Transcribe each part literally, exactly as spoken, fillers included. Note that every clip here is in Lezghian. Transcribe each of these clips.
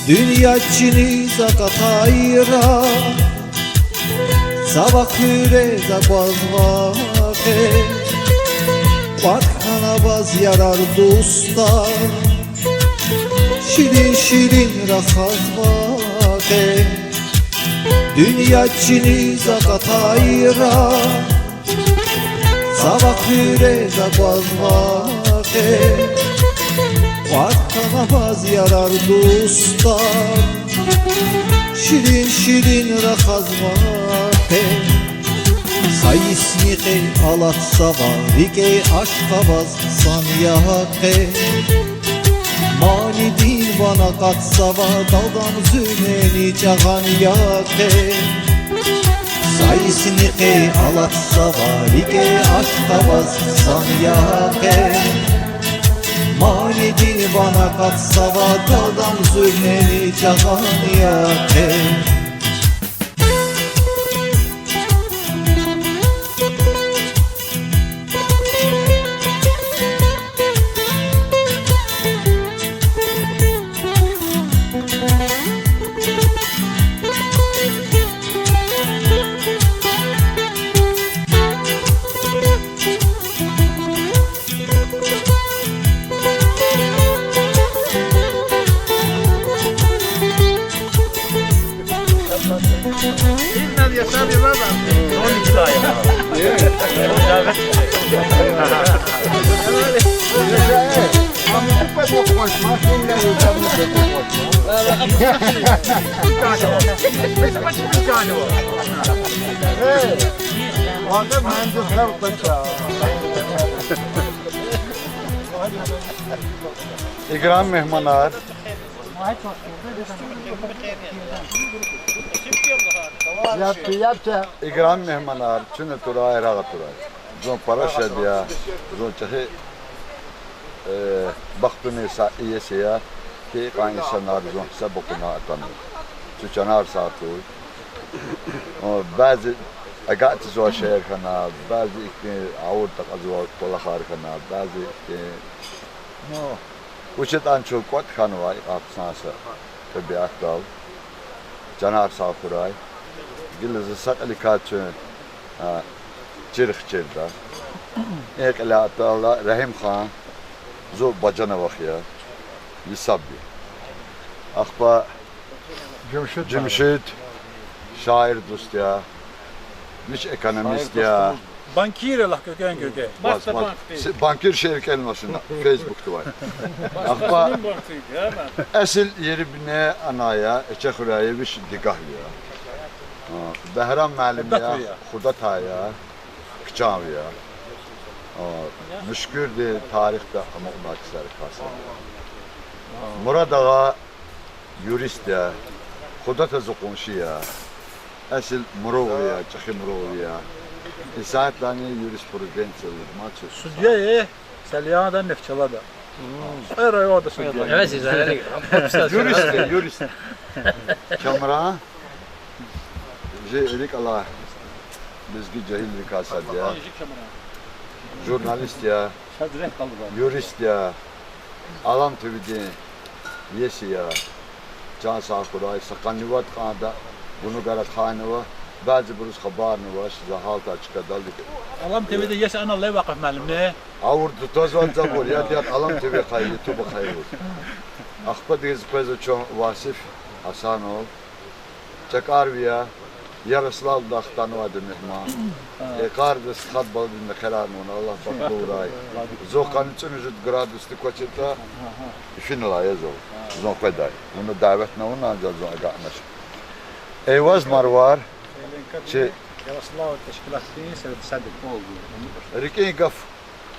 Дуьнья чиниз акъатайра, цава хуьрез аквазва къе. Кӏватӏ хьана ваз, ярар-дустар, ширин-ширин рахазва къе. Дуьнья чиниз акъатайра, цава хуьрез аквазва къе. Кӏватӏ хьана ваз, ярар-дустар, ширин-ширин рахазва къе. Са йисни къе алатзава, рикӏе ашкъ аваз хъсан я къе. Манидин ван акъатзава, далдам зуьрнени жагъан я къе. Са йисни къе алатзава, рикӏе ашкъ аваз хъсан я къе. Манидин ван акъатзава, далдам зуьрнени жагъан я къе. Играми мегьманар. Играми мегьманар, чун атурай, рагъ атурай. Зун пара шад я, зун чӏехи Э, бахтунин са иеси я, гьикьван инсанар зун гьисаб акуна атана. Чу чанар сагъ хьуй. О, бязи агакьдизвай шейэр хьана, бязи ихьтин гъавурда акьазвай кӀвалахар хьана, бязи ихьтин, ну, вуч ятӀани чун кӀватӀ хьанвай, икьван хъсан са тӀебиатдал. Чанар сагъ хьурай. Гила за са кьиликай чун, а, чирхчирда. И кьиле атайла Рагьим хан, зун бажанавах я, гьисаб я. Ахпа Жемшид, шаир дуст я, вич экономист я. Банкир я лагь кӀвекӀвен кӀвекӀве. Баз, баз. Банкир шиир кӀелнава чна Фейсбукда авай. Ахпа эсил ери-бине ана я, Эчехуьряй я, вич Дигагьви я. А, Бегьрам муаллим я, Худатай я, Кчанви я. А, Муьшкуьрдин тарихда амукьнавай ксарикай сад я. Мурад агъа юрист я, Худата зи къунши я. Эсил мурагъви я, чӀехи мурагъви я. Исятдани юриспруденция лугьумачир. Судья я, Сальянада, Нефтьчелада. Кьве районда судья. Юрист я, юрист. Камран, жи рикӀ алай лезги жегьилрикай сад я. Журналист я, юрист я, Алам ТВ-дин иеси я. Чан сагъ хьурай, са къанни вад кьван ада вуна гара ахъайнава, бязибуруз хабарни авач, за гьалтай чкадал икӀ. Алам ТВ-дин иеси ана лев Вакъиф муаллимни? Гъавурда твазвайди за абур, яд-яд Алам ТВ ахъая, ютуб ахъая лугьуз. Ахпа дигиз къвезва чун Васиф Гьасанов. ЧӀакӀарви я, Ярославдилай хтанвайди мугьман. Экъарда стхад-баладин мехъерарни авуна, Аллагь бахтлу авурай. Зун къанни цӀуруз жуд градусдик квачиртӀа, ифинилай я зун, зун къведай. Вуна давет авуна, анжах зун агакьнач. Эйваз Марвар, чи Ярослав тешкилатдин совет садр. РикӀин гаф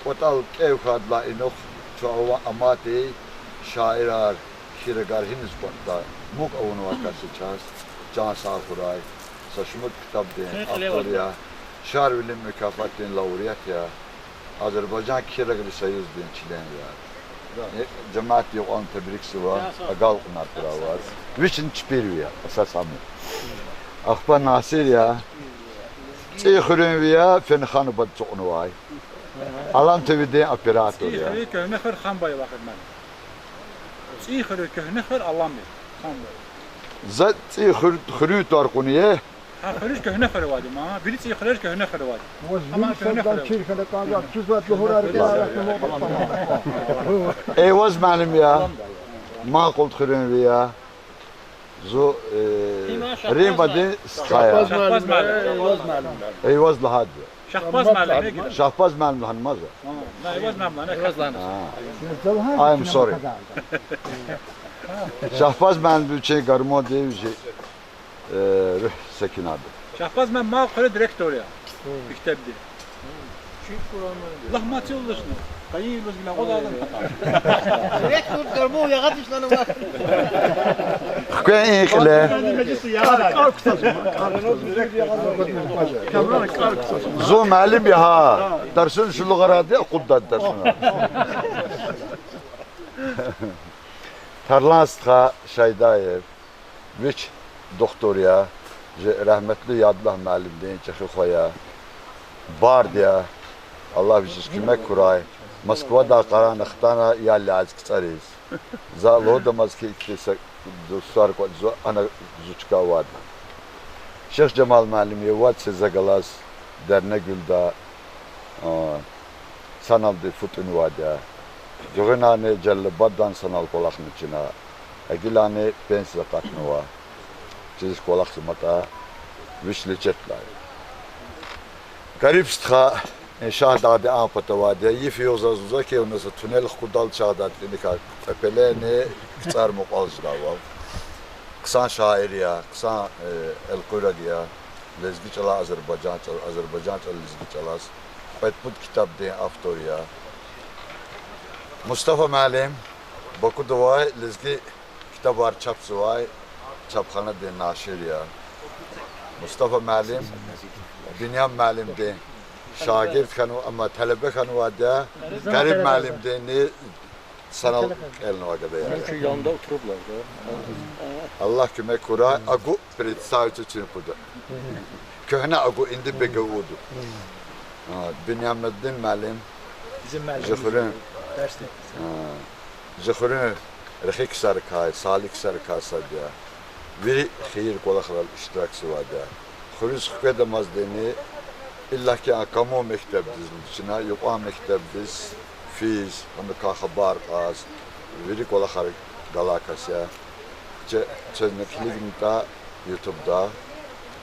кӀватӀал кӀев хьайдалай инихъ чун ава амайди шаирар, кхьирагар гьиниз кӀватӀда, муг авунвай кас я чаз, чан сагъ хьурай, са шумуд ктабдин автор я, Шарвили мукафатдин лауреат я, Азербайжан кхьирагрин союздин член я. Э, жемятди юкьван тебрикзава, агалкьунар хьурай ваз. Вични чпирви я, эсас гьам я. Ахпа Насир я, ЦӀийи хуьруьнви я, фена ханубад ацукьнавай. Алам ТВ-дин оператор я. ЦӀийи хуьруьн, Куьгьне хуьр, Ханбай вахидман. ЦӀийи хуьруьн, Куьгьне хуьр, Алам я, Ханбай. За ЦӀийи хуьр-, хуьруьн тӀвар кьуна я. Гьа хуьруьз Куьгьне хуьр авайди ма, вири ЦӀийи хуьрер Куьгьне хуьр авайди. Аламдиз Куьгьне хуьр авайди. Эйваз муаллим я, Манкъулидин хуьруьнви я. Зун, э, Римадин стха я. Шагьбаз муаллим. Эйваз лагьайди я. Шагьбаз муаллим, Шагьбаз муаллим лагьанмаза. Ай, I'm sorry. Шагьбаз муаллим вичин гармунди вичин, э, руьгь секинарда. Шагьбаз муаллим ма хуьре директор я. Мектебдин. Лагь, ма ци лугьузни. Къайи лугьуз гила гъуз адам. Директор гармун ягъач ишнанва. Хквен и кьиле. Зун муаллим я гьа. Тарсуни шулугъарайди, акъуддайди тарсуни. Тарлан стха Шайдаев. Вич духтур я, жи рагьметлу Ядлагь муаллимдин чӀехи хва я, бард я, Аллагь вичиз куьмек хьурай, Москвадай къарагъна хтана яллиз кцӀариз. За лугьудамаз хьи, ихьтин са дустар кӀватӀзава, ана зи чка авайди. Шихжамал муаллим я, вад це за галаз Дернегуьлда, а, саналди фу тӀуьнвайди я. Гуьгъуьнани Жалалабаддани санал кӀвалахна чна. Гилани пенсиядиз акъатнава. Чиз кӀвалахзаматӀа, вич лечетьлай. Гариб стха, Шагьдагъдин а пата авайди я, йиф-югъ заз лугьузва хьи, вуна са туннел хкудал Шагьдагъдин кӀаникай кьвепелени кцӀар мукьвал жедайвал. Хъсан шаир я, хъсан, э, элкъуьраг я, лезги чӀалай азербайжан чӀал-, азербайжан чӀал лезги чӀалаз кьвед-пуд китабдин автор я. Мустафа муаллим, Бакуда авай лезги ктабар чапзавай чапханадин нашир я. Мустафа муаллим, Биням муаллимдин Шагирд хьанва, амма талебе хьанвайди я, Гъариб муаллимдини санал кӀелнавай гада я. Чун янда отрубла да. Аллагь куьмек хьурай, агу представиться чун пуда. Куьгьне агу инди бегевуду. А, Бинямеддин муаллим, Бинямеддин. Жи хуьруьн, а, жи хуьруьн рехи ксарикай, салигъ ксарикай сад я. Вири хийир-кӀвалахрал иштиракзавайди я. Хуьруьз хкведамаздини, иллаки а кому мектебдиз чна, юкьван мектебдиз физ, гьаникай хабар кьаз, вири кӀвалахар галай кас я. Че-, чазни килигнатӀа ютубда,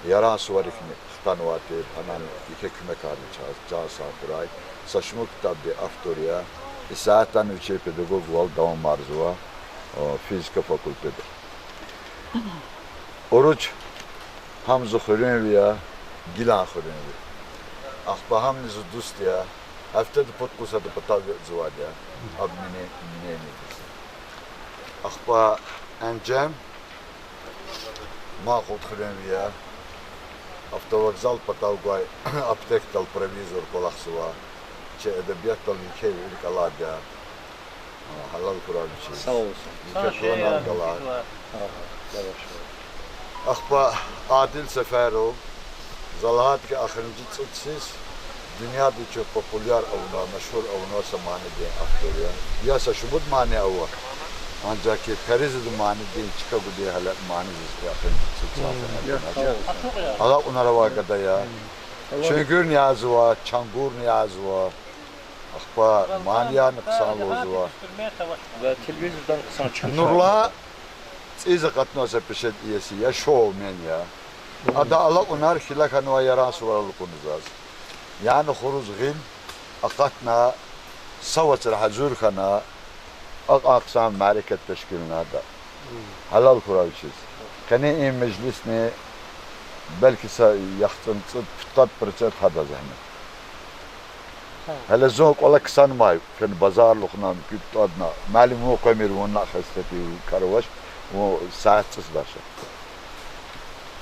Яран суварикни хтанвай тир, гьанани еке куьмекарни чаз, чан сагъ хьурай. Са шумуд ктабдин автор я. Исятдани вичи педагогвал давамарзава, о, физика факультетда. Уруч гьам зи хуьруьнви я, гилан хуьруьнви. Ахпа гьамни зи дуст я. Гьафтеда пуд-кьуд сада патав гьатзавайди я. Обмене-, мненидиз. Ахпа Энжем ман кьуд хуьруьнви я. Автовокзал патав гвай аптекадал провизор кӀвалахзава. Чи эдебиятдал еке рикӀ алайди я. А, гьалал хьурай вичиз. Сагъ олсун. Еке планар галай. Ахпа Адил Сеферов, за лагьайтӀа хьи, эхиримжи цӀуд йисуз дуьньяда чун популяр авунвай, машгьур авунвай са манидин автор я. Я са шумуд мани ава, анжах хьи перизада манидин чка гудай гьеле манидиз эхиримжи цӀуд йисуз. Алакьунар авай гада я. Чуьнгуьрни язава, чангурни язава. Ахпа манияр хъсан лугьузва. Ва телевизордани хъсан чна. Нурлан цӀийиз акъатнавай са пешед иеси я, шоумен я. Ада алакьунар хьила хьанвай Яран суварал акуна заз. Яни хуруз гъил акъатна, са вацра гьазур хьана, акьван хъсан мярекат тешкилна ада. Гьалал хьурай вичиз. Къенин и межлисни белки са яхцӀурни цӀуд-пудкъад процент гьада зегьмет. Гьеле зун кӀвале ксанмай, фена базарлухна, муькуьд тӀадна, муаллим, вун къвемир, вунни хестети кар авач, вун сят цӀусбаша.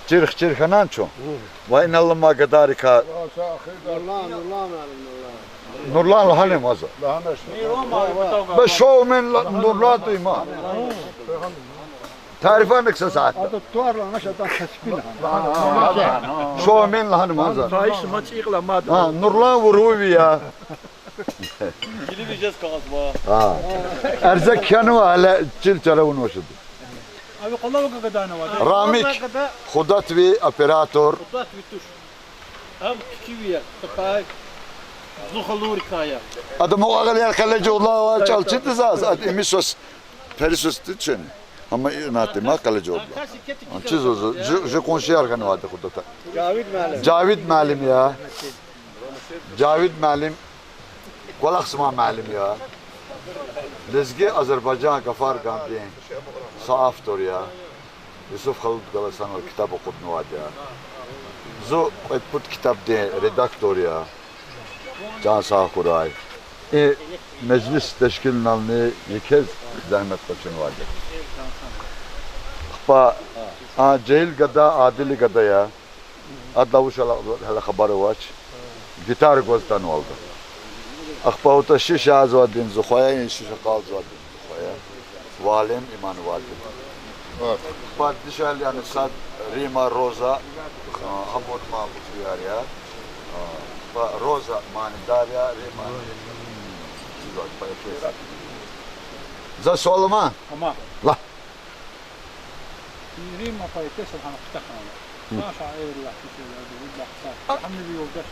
Чирх-чирх хьанани чун? Ва инал аламай гадайрикай. Нурлан, Нурлан, Нурлан. Нурлан лагьана ман за. Бес шоумен ла-, Нурлан туй ман. Тарифарна кса сятда. Шоумен лагьана ман за. А, Нурлан вуруви я. Гиливи жез кагъазва. А. Эрзек хьанва, гьеле чил чара авунвачирди. Рамик, Худатви оператор. Ам кикиви я, тапай, зу халурикай я. Ада мукьва-кьилияр къележувлай чӀал чида заз, ад имисус, перисус тичен. Амма инати ма къележувла. Чиз зу, жи, жи къуншияр хьанвайди Худата. Жавид муаллим я. Жавид муаллим кӀвалахзамай муаллим я. Лезги-азербайжан гафар гандин са автор я. Юсуф халудалай санал китаб акъуднавайди я. Зу кьвед-пуд китабдин редактор я. Чан сагъ хьурай. И межлис тешкилунални екез зегьмет къачунвайди я. Ахпа а жегьил гада, Адилан гада я. Адалай вуч гьалакьзаватӀа гьеле хабар авач. Гитара гваз атанвалда. Ахпа ута шиш язавайди зи хва я, и шиш акъалзавайди зи хва я. Валим, иман Валим. Ахпа дишегьлияр сад Рима, Роза, а, Амур, Мамуд, Яр я. А, ахпа Роза манидар я, Рима. Чизвай поэтесса. За суал ама? Ама. Лагь.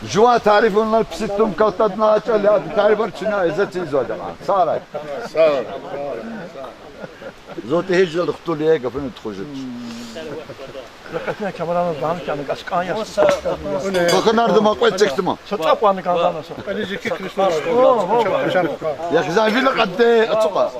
Жуван тарифунал пис тум калтадна чӀал я, тарифар чна иза чизвайди я. Сагърай. Зоти гьич жал хтул я, гафуни тухуз жеч. Камерана зан кяна каскан я. Каханарда ма кьве чекдима. Я хизан вила къадде ацукьа.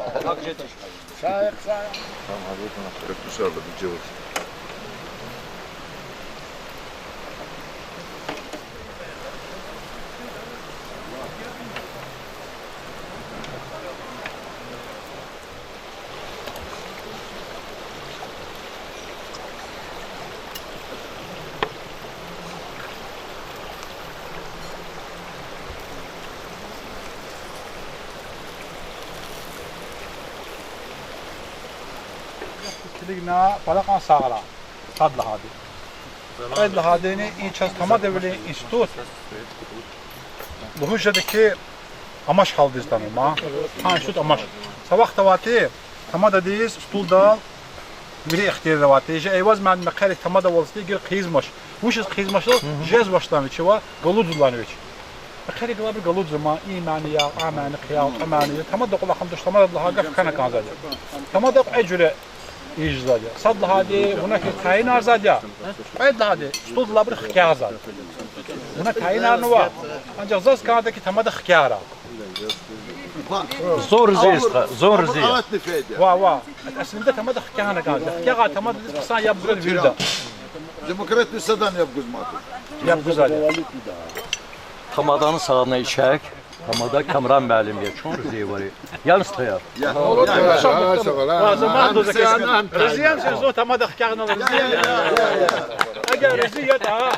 Килигна, пара кьван сагърай. Сад лагьайди. Кьвед лагьайдини и чаз тамадавилин институт лугьуз жеда хьи, амач гьалдиз атанва ман. Гьа, институт амач. Са вахт авайтӀи, тамададиз стулдал вири ихтияр авайтӀи. Жи Эйваз муаллим мехъерик тамадавалзавайди гьикӀ хъийизмач. Вучиз хъийизмач лугьуз, жезвачтан вичи ва галудзавайди вич. Эхиримжи галудзамаз, и мани я, а мани хъия, а мани я. Тамада кӀвалахна туш, тамадаз лагьай гаф хьана кӀанзавайди. Тамада кьве жуьре ийиз жезвайди я. Сад лагьайди, вуна хьи тайинарзавайди я. Кьвед лагьайди, стулдал абуру хкягъзавайди. Вуна тайинарнава. Анжах заз кӀанда хьи тамада хкягърай. Зун рази я, стха, зун рази я. Ва, ва. Аслинда тамада хкягъна кӀанзавайди. Хкягъай тамададиз хъсан яб гузвайди вирида. Демократни садан яб гузвайди. Яб гузвайди. Тамадани сагъна ичерик. Тамада Камран муаллим я, чун рази авари. Яни, стхаяр? Я. Ва, заман дуза кес. Рази яни, зун тамада хкягъна рази я. Эгер рази ятӀа,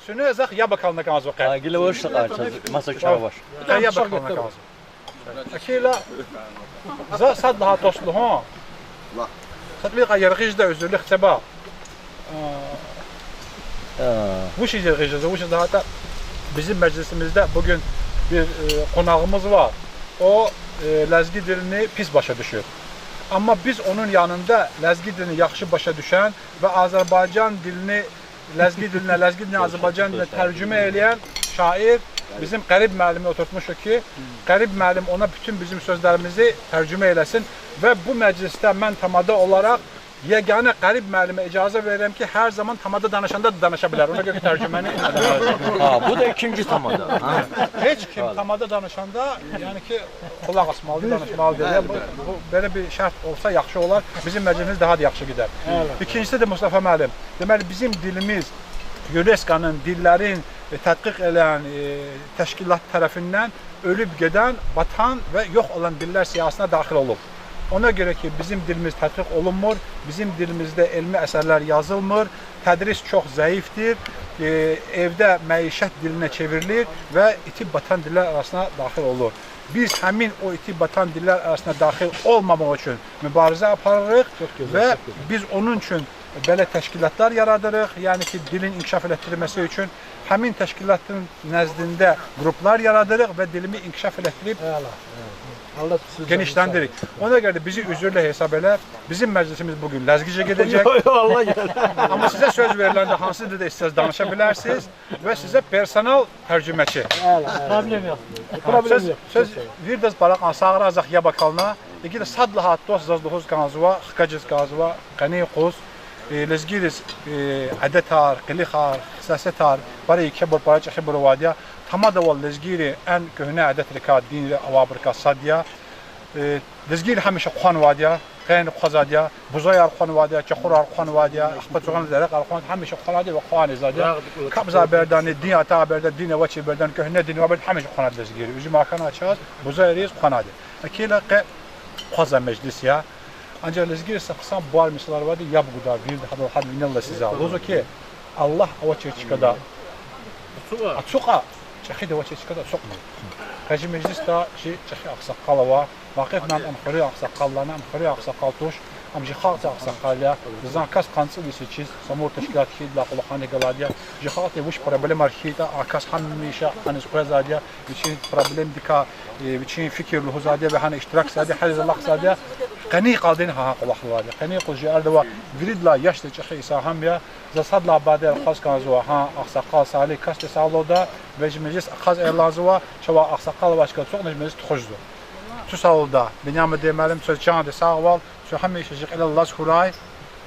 суьне захъ яб акална кӀанзава къе. Гила вуч са къачаз, маса чаваш. Яб акална кӀанзава. Эхирда за сад лагьай тост лугьун. Сад лагьай яргъи жеда, уьзуьрлух це ба. Вучиз яргъи жезва, вучиз лагьайтӀа, бизин межлисимизде бугуьн бир къунагъимиз ва о лезги дилни пис баша дуьшуьр. Амма биз онун янында лезги дилни яхшы баша дуьшен ва азербайжан дилни лезги дилинден, лезги дилинден азербайжан дилине таржума эйлеян шаир, бизин Къариб муаллими отуртмуш хьи, Къариб муаллим она буьтуьн бизин сёзлерimizi таржума эйлесин. Ва бу межлисде мен тамада оларакъ егана Къариб муаллиме ижаза верирем хьи, гьар заман тамада данашанда данаша билер. Она гьакӀ таржумани. Гьа, бу да экинжи тамада. Гьеч ким тамада данашанда, яни хьи, къулакъ асмалди, данашмалди. Бу, бу, бёле бир шарт олса яхшы олар. Бизин межлисимиз дагъа да яхшы гидер. Экинчиси де, Мустафа муаллим, демели, бизин дилимиз ЮНЕСКО-нун диллерин тадкъикъ эйлейен тешкилат тарефинден оьлюб гедан, батан ва ёкъ олан диллер сиясатына дахил олуб. Она гёре хьи, бизин дилимиз тадкъикъ олунмур, бизин дилимизде илми эсерлер язылмир, тедрис чухсагъ зайифдир, эвде мейишет дилине чевирилир ва итим батан диллер арасына дахил олур. Биз гьамин о итим батан диллер арасына дахил олмамакь учун мубаризе апарырыкъ ва биз онун учун бёле тешкилатлар яратырыкъ, яни хьи дилин инкишаф элетдирмеси учун гьамин тешкилатларин нездинде группалар яратырыкъ ва дилими инкишаф элетдириб генишдирик. Она гёре бизин уьзуьрлу гьисаб эйле, бизин межлисимиз бугуьн лезгиже гидежек. Амма сизе сёз верилгьанди, гьансиди де сиз данаша билерсиз ва сизе персонал таржумечи. Сёз, сёз виридаз пара кьван сагърай, захъ яб акална. Игила сад лагьай тост заз лугьуз кӀанзава, хкажиз кӀанзава къенин юкъуз. Лезгийриз адетар, къилихар, хесетар пара икебур, пара чӀехибур авайди я. Тамадавал лезгийрин эн куьгьне адетрикай, динри авайбурукай сад я. Лезгийри гьамиша хъванвайди я, къени хъвазвайди я, бузаяр хъванвайди я, чахурар хъванвайди я, ахпа цугъан дерекьар хъван, гьамиша хъванвайди я ва хъванзавайди я. КапӀзавай бередани, дин атай береда, дин авачир бередани, куьгьне дин авай береда гьамиша хъванайди лезгийри. Уьзуьмарханай чаз, бузаяриз хъванайди. Экила къе хъвазвай межлис я. Анжах лезгийриз са хъсан бубайри месэлаяр авайди, яб гудай, вирида гьадал гьада винел алаз заз лугьузва хьи, Аллагь авачир чкада ацукьа, чӀехиди авачир чкада ацукьна. Къе жи межлисда чи чӀехи агъсакъал ава, Вакъиф муаллим ам хуьруьн агъсакъаллани, ам хуьруьн агъсакъал туш, ам жи халкьдин агъсакъал я. Заз кас къанни цӀуд йис чиз, Самур тешкилат хьайидалай кьулухъан гьикӀ галайди я. Жи халкьдин вуч проблемаяр хьайитӀа, а кас гьамиша аниз къвезвайди я, вичин проблемадикай вичин фикир лугьузвайди я ва гьана иштиракзавайди я, гьаниз алахъзавайди я. Къенин кьилдин гьа кьулухъ алайди я. Къенин юкъуз жи арадавай виридалай яшдин чӀехи инсан гьам я. Заз сад лагьай бадеяр хъваз кӀанзава гьа агъсакъал Салих касди сагълугъда, ва жи межлис ахъаз эгьланзава, чавай агъсакъал авай чкада ацукьна, жи межлис тухузва. Цу сагълугъда, Бинямин муаллим, цвез чандин сагъвал, цвез гьамиша жи кьилел алаз хьурай,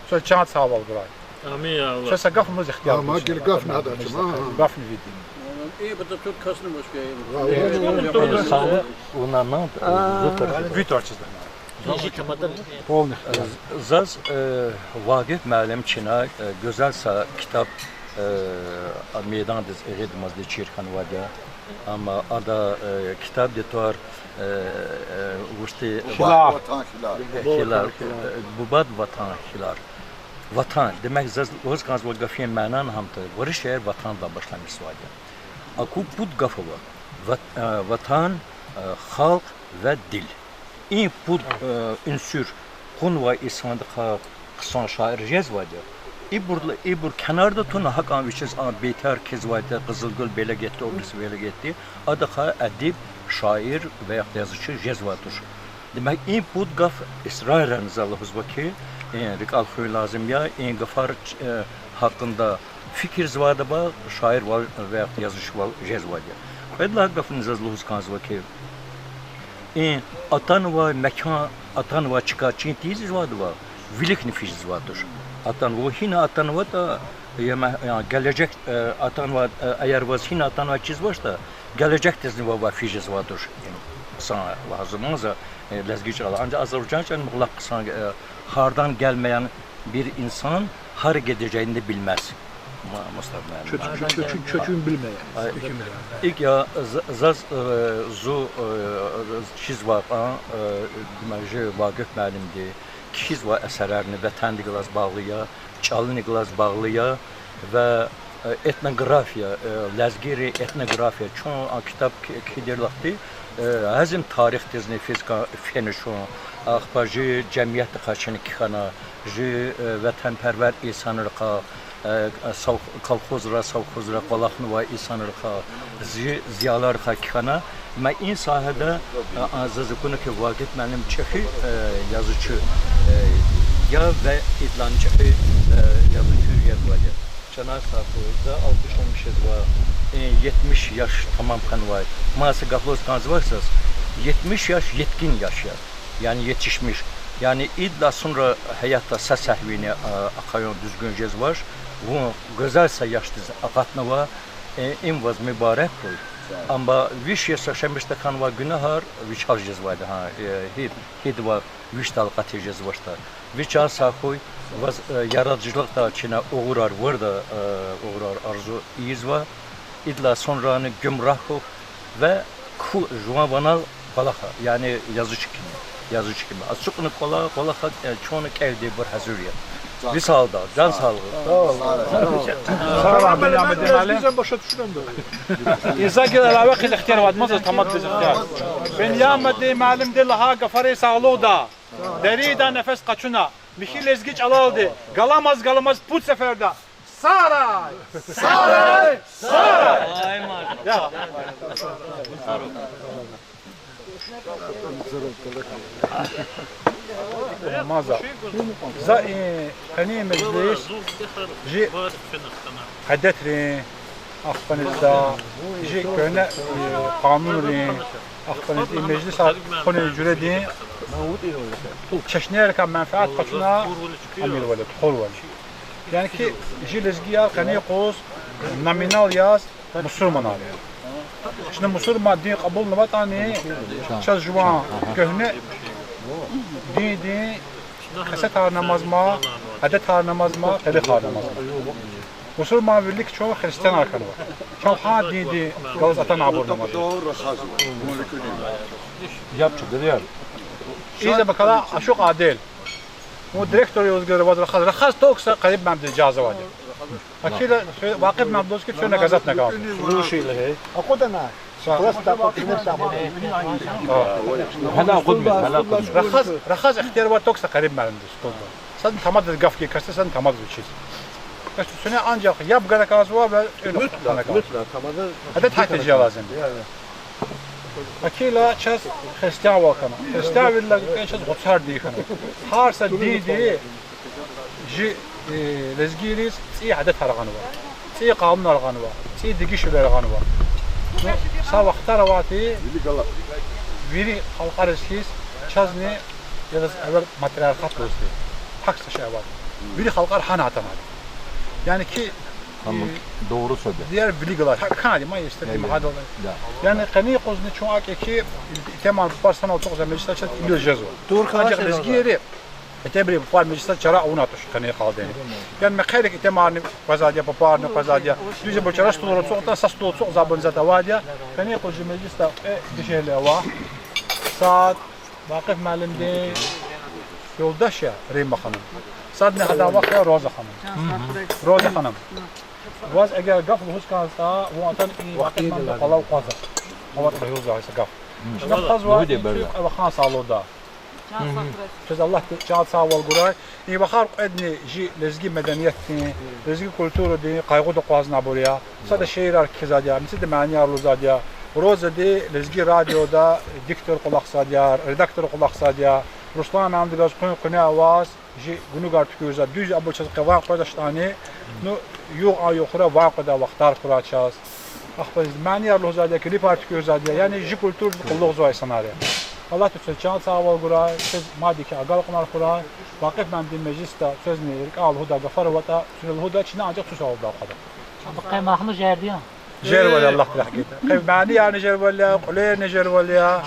цвез чандин сагъвал гурай. Амин, я Аллагь. Цвез са гаф лугьуз ихтияр. Ама гила гафни гьада чима, гафни вири. И бата тут касни башка. Сагълугъ, вуна на, ви торчизда. Полный ихтияр. Заз Вакъиф муаллим чна гуьзел са китаб мейдандиз эгъуьнмазди чир хьанвайди я. Амма ада китабдин тӀвар вучтӀи, Хилар. Хилар. Бубад ватан хилар. Ватан. Демек, заз лугьуз кӀанзавай гафунин мана гьам я, вири шейэр ватандилай башламишзавайди я. Аку пуд гаф ава: ватан, халкь ва дил. И пуд уьнсуьр кьунвай инсандихъай хъсан шаир жезвайди я. Ибур, ибур кенарда туна, гьакӀан вичиз а бейтер кхьизвайди, Къызылгуьл Белегетди, Обрис Белегетди, адахъай эдиб, шаир ва яхъ язучи жезвай туш. Демек, и пуд гаф исрарни за лугьузва хьи, э, рикӀел хуьн лазим я, и гафар, э, гьакъинда фикирзавайда ба шаирвал ва яхъ язучивал жезвайди я. Кьвед лагьай гафни заз лугьуз кӀанзава хьи, и атанвай мекан, атанвай чка чин тийизвайди ва виликни физвай туш. Атанва, гьина атанватӀа, я ме-, я гележек, э, атанва, э, эгер ваз гьина атанвай чизвачтӀа, гележекдизни вавай физвай туш. Хъсан лазим я за, э, лезги чӀалал. Анжах азербайжан чӀалал мугълак хъсан, э, hardan gelmeyen bir insan hara gideceğini bilmez. Ма-, Мустафа муаллим. Чоч-, чоч-, чоч-, чочун билмеян. Ай, икӀ я, з-, заз, э, зун, э, чизвай кьван, э, демек, жи Вакъиф муаллимди кхьизвай эсерарни ватандихъ галаз багълу я, чӀалуникъ галаз багълу я ва, э, этнография, э, лезгийрин этнография, чун а ктаб кхьи-, кхьидай вахтунда, э, гьазим тарихдизни физ кӀан фена чун, ахпа жи жемиятдихъай чна кхьена, жи, э, ватанпервер инсанрихъай, э, сов-, колхозра, совхозра кӀвалахнавай инсанрихъай, жи зиялырихъай кхьена. Ма и сагьеда, э, а, заз акуна хьи, Вакъиф муаллим чӀехи, э, язучи, э, я ва идалай чӀехи, э, язучи жезвайди я. Чна сагъ хьуй, за алкӀишламишзава, э, етмиш яш тамам хьанвай. Маса гаф лугьуз кӀанзавай заз, етмиш яш етгин яш я. Яни етишмиш. Яни идалай сунра гьаятда са сегьвини, а, ахъаюн дуьзгуьн жезвач, вун гуьзел са яшдиз акъатнава, э, им ваз мубарак хьуй. Амма виш яш яшамиш тахьанвай гунагьар вичел жезвайди, гьа, э, гьи-, гьидавай вишдал къати жезвачтӀа. Ви чан сагъ хьуй, ваз, э, яратмишвиликда чна угърар вирда, э, угърар арзу ийизва. Идалай сунрани гуьмрагь хьухь ва кхьу жуван ванал кӀвалахай, яни язучи кими, язучи кими. Ацукьна кӀвала-, кӀвалахай, э, чун кӀелдайбур гьазур я. Ви сагъда, чан сагъ. Сагъ ol, Бенямин муаллим. Бизан баша туширмир. Изагир алава хъил ихтияр вад, маза тамад биз ихтияр. Бенямин муаллимди лагьай гафари сагълугъда, деринда нефес къачуна, михьи лезги чӀалалди, галамаз-галамаз пуд сеферда: Сагърай! Сагърай! Сагърай! Маза. За и къенин межлис жи адетрин ахпаниз да, жи куьгьне, э, къанунрин ахпаниз, и межлисар хъунин жуьредин чешнейрикай менфят къачуна амирвал я, тухурвал я. Яни хьи, жи лезгияр къенин юкъуз номинал яз мусурманар я. Чна мусурман дин кьабулнаватӀани, чаз жуван куьгьне диндин кьисетарни амазма, адетарни амазма, тарихарни амазма. Мусурман вилик чун христианар хьанва. Чун гьа диндихъ галаз атанвайбур амазма. Яб чӀугур я. Иза бакала ашукь Адил. Вун директор я лугьузва, ваз рахаз, рахаз ток са къариб муаллимдиз ижаза авайди. Акила, Вакъиф муаллимди лугьуз хьи, цуьна газетна кӀан. Слушай, лагьай. Акъудна. Просто акъудна. Гьана акъудмир, гьана акъудмир. Рахаз, рахаз ихтияр ава ток са къариб муаллимдиз, столда. Садни тамадиз гаф гайи касди, садни тамадиз вичиз. Просто цуьна анжах яб гана кӀанзава ва элкъвена кӀанзава. Адет гьахьтин жез лазим я. Акила чаз христианвал хьана. Христианвилелай кьве чаз гъуцар дин хьана. Гьар са динди жи, э, лезгийриз цӀийи адетар гъанва, цӀийи къанунар гъанва, цӀийи дегишвилер гъанва. Ну, са вахтар авайди вири халкьариз хьиз, чазни, ядаз эвел матриархат лугьузди, пак са шей авайди. Вири халкьар гьана атанвайди. Яни хьи, дявуру са дявур вилик галай, гьакӀ хьанвайди, ма, естественно, гьадал. Яни къенин юкъузни чун акӀ я хьи, итимар папар санал ацукьзавай межлисда чаз илив жезва. Анжах лезгийри итимрин папар межлисда чара авунатӀуш къенин къалдини. Яни мехъерик итимарни къвезвайди я, папарни къвезвайди я. Дуьз ибур чара стулра ацукьда, са стул ацукьзавайбур затӀ авайди я. Къенин юкъуз жи межлисда кьве дишегьли ава. Сад Вакъиф муаллимдин юлдаш я Римма ханум. Садни гьадан вах я Роза ханум. Роза ханум. Ваз эгер гаф лугьуз кӀанзатӀа, вун атана и Вакъиф муаллимдин къвалав акъвазда. АватӀа лугьузва са гаф. Чна хазва и кьве вахан сагълугъда. Чан сагъ хьурай. Чаз Аллагьди чан сагъвал гурай. И вахар кьведни жи лезги медениятдин, лезги культурадин къайгъуда акъвазнавайбур я. Сада шиирар кхьизвайди я, мицида манияр лугьузвайди я. Розади лезги радиода диктор кӀвалахзавайди я, редактор кӀвалахзавайди я. Руслан муаллимдихъ галаз къуьн-къуьне аваз жи гунугар туькӀуьрзава. Дуьз я, абур чаз къе ван къведачтӀани, ну, югъ-югъ хьурай, ван къведай вахтар хьурай чаз. Ахпа манияр лугьузвайди я, клипар туькӀуьрзавайди я, яни жи культурадиз къуллугъзавай инсанар я. Аллагьди чаз чан сагъвал гурай, чаз мад икӀ агалкьунар хьурай. Вакъиф муаллимдин межлисда чазни рикӀел лугьудай гафар аватӀа, чна лугьуда, чна анжах чуьз авалда хъвада. Къе махну жерди я. Жервал я, Аллагьди рехъ гайитӀа. Къе маниярни жервал я, кьуьлерни жервал я,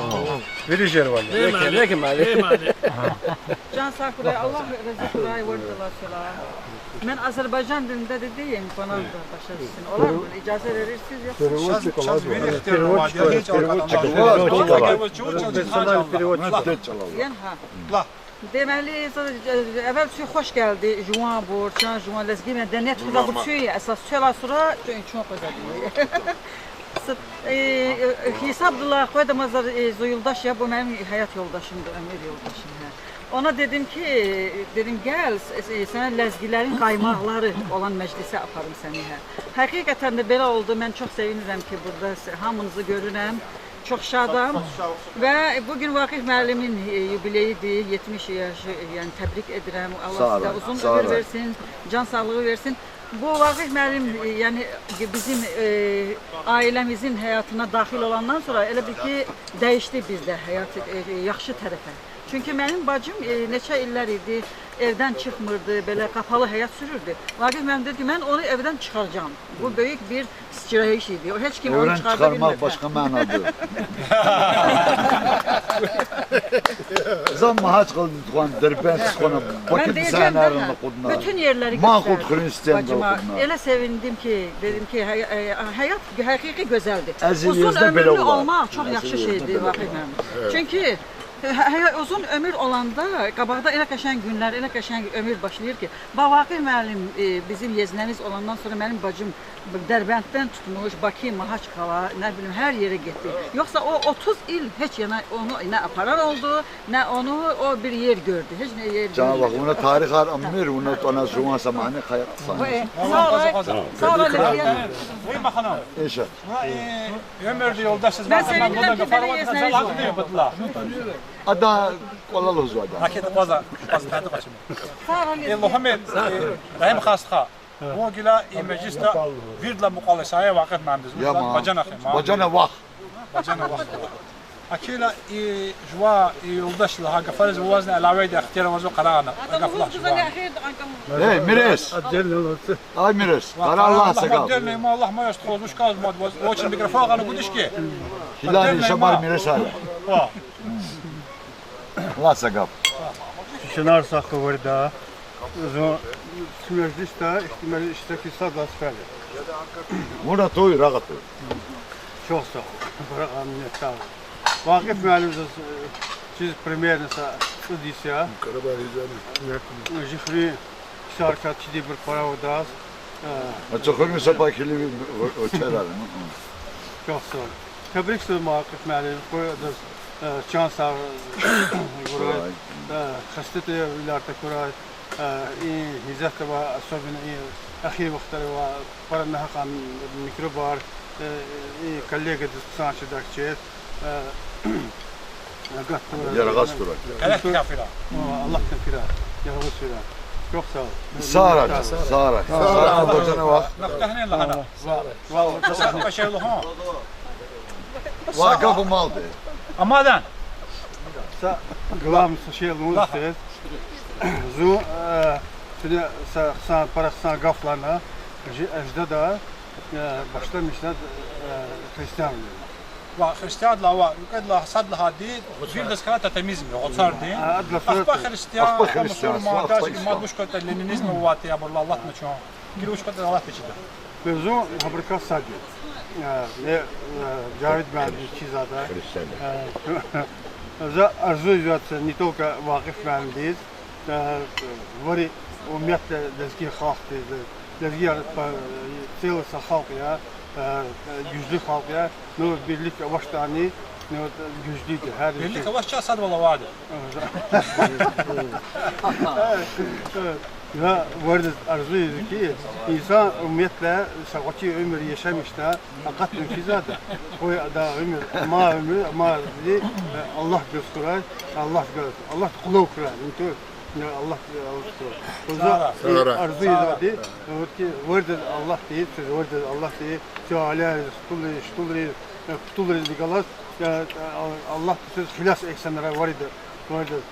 вири жервал я. Чан сагъ хьурай, Аллагь рази хьурай виридалай. Мен Азербайжан дилинде дидейим, панагьда башарсин. Олар ман ижаза верирсиз, ёкъ? Переводчик, чаз вири ихтияр ва гьич аркъадан. Переводчик. Яни гьа. Лагь. Демели, за-, эвел куь хуш гелди, жуванбур, чан жуван лезги меденият хуьда бу куь эсас чалай сура чун, чун къвезвайди. С-, э, э, гьисабдилай къведамаз, э, зи юлдаш я, бу мени гьаят юлдашимди, уьмуьр юлдашим, гьа. Она дедим ки, дедим, гел, с-, с-, сен лезгилерин къаймагълары олан межлисе апарим сени, гьа. Гьакъикъатан де беле олду, мен чухсагъ эцигнам ки, бурда с-, гьаминизи гуьруьрем, чухсагъ эцигнам. Ва бугуьн Вакъиф муаллимин, э, юбилейиди, етмиш яш, яни тебрик эдирем. Аллагь сагъ, сизге узун сагъ уьмуьр версин, чан сагълугъу версин. Бу Вакъиф муаллим, э, яни, э, бизин, э, аилемизин гьаятына дахил оландан сора эле бир ки дегишди бизде гьаят, э, яхшы терефе. Чуьнки мени бажим, э, нече йыллар иди, эвден чыгъмирди, беле къапали гьаят суьрурди. Вакъиф муаллим деди ки, мен ону эвден чыгъаржам. Бу бёюк бир сичрайиш иди. О гьич ким ону чыгъарда билмеди. Эвден чыгъармакъ башкъа манадир. За Магьачкъаладиз тухвана, Дербентдиз тухвана, Бакудин сагьнеярни акъудна. Бутун ерлери гёстердим. Эле севиндим ки, дедим ки, гьа-, э, гьаят гьакъикъи гуьзелди. Узун уьмуьрлу олмакъ чухсагъ яхшы шейди, Вакъиф муаллим. Чуьнки, э, гьа-, гьа-, узун уьмуьр оланда, къабагъда эле къешенг гуьнлер, эле къешенг уьмуьр башлайди ки. Ва Вакъиф муаллим, э, бизин езнемиз оландан сора мени бажим Дербентден тутмуш, Баку, Магьачкъала, не билейим, гьар ере гетди. Ёкъса о отуз йыл гьич яна ону не апарар олду, не ону о бир ер гуьрдю. Гьич не ер гуьрдю. Чан вах, вуна тарихар амир, вуна тӀана жуван са мани хаяр хъсан. Вай, сагърай, сагърай, Лидия. Вай, махана. Иша. Вай, э, уьмуьрди ёлдашиз. Мен севиндим ки, бери езне. Ада кӀвале лугьузва ада. Акид къваза, къваза тадукъачма. Сагърай, Лидия. Э, Лугьумет, э, Рагьим хастха. Вун гила и межлисда виридалай мукьвал я, сая Вакъиф муаллимдиз. Я ма. Бажана хема. Бажана вах. Бажана вах. Акила и жува, и юлдаш лагьай гафариз вазни алавайди ихтияр авазва, къарагъна. Гаф лагь жува. Эй, Мирес. Ай, Мирес. Ва къарагъна, Аллагь сагъ. Отдельно ему Аллагь ма яшт, хозуш каз мад ваз. Очень микрофон гъана гудиш ки. Гьилар ишамар Мирес ая. Ва. Лагь са гаф. Чанар сагъ хьуй вирида. Зун чи межлисда ихтимал иштиракиз сад лагьай сефер я. Вун атуй, рагъ атуй. Чухсагъ, рагъ, минетдарлу. Вакъиф муаллим заз, э, чиз примерно са цӀуд йис я. Жи хуьруьн ксарикай чидайбур пара авудаз. Э, а цӀухуьрин са пай хьили ви-, ви-, ви чӀерар, ну. Чухсагъ. Тебрикзава Вакъиф муаллим, къуй адаз, э, чан сагъ гурай, э, хесте тирвилер тахьурай, э, и гьизетда ва особенно и эхир вахтара ва пара нагьакьан микробар, э, и коллегадиз хъсан чидай чир, э, Яргъаз хьурай. Аллагьдин кафира. Аллагьдин кафира. Яргъаз хьурай. Чухсагъ ул. Сагърай, сагърай. Сагърай, бажана вах. Нахтахне лагьана. Ва, ва, ва. Са квачер лугьун. Ва гаф амалди. Амадан. Са главный са шей лугьун. Лагь. Зун, э, сюда са хъсан, пара хъсан гаф лагьана. Жи эждада, э, башламишна, э, христиан. Ва христианди лагьай, ва кьвед лагьай, сад лагьайди, виридаз хьайи тотемизм я, гъуцарди. А, адла ахпа христиан, ахпа мусурман, ахпа даже ислам. Иман вуч кватӀа, ленинизм аватӀа, абурла алатна чун. Гила вуч кватӀа, алатна чида. Зун гьабурукай сад я. Э, э, Жавид муаллимдиз чизвайда. Христиан. Э, за арзу ийизвайди не только Вакъиф муаллимдиз, э, вири умметдиз, лезги халкьдиз, лезгияр, э, целый са халкь я, э, гуьжлу халкь я, ну, бирлик авачтӀани, Ну, вот, э, гуьжлуди, гьар... Бирли квач чаз сад валавайди. Я виридаз арзу ийиз хьи, инсан уьмуьрдилай са гъвечӀи уьмуьр яшамишда, акъатна физвайда. Къуй ада уьмуьр, ма уьмуьр, ма зи, э, Аллагьдиз хьурай, Аллагьдиз, Аллагьдиз къуллугъ хьурай, ну, то, я Аллагьдиз, Аллагьдиз хьурай. Сагърай. Арзу ийизвайди, вот ки, виридаз Аллагьди, сиз виридаз Аллагьди, чи аилайриз, хтулриз, хтулриз, э, хтулриз галаз, э, Аллагьди сиз хилас, эгьсанрай вирида, виридаз.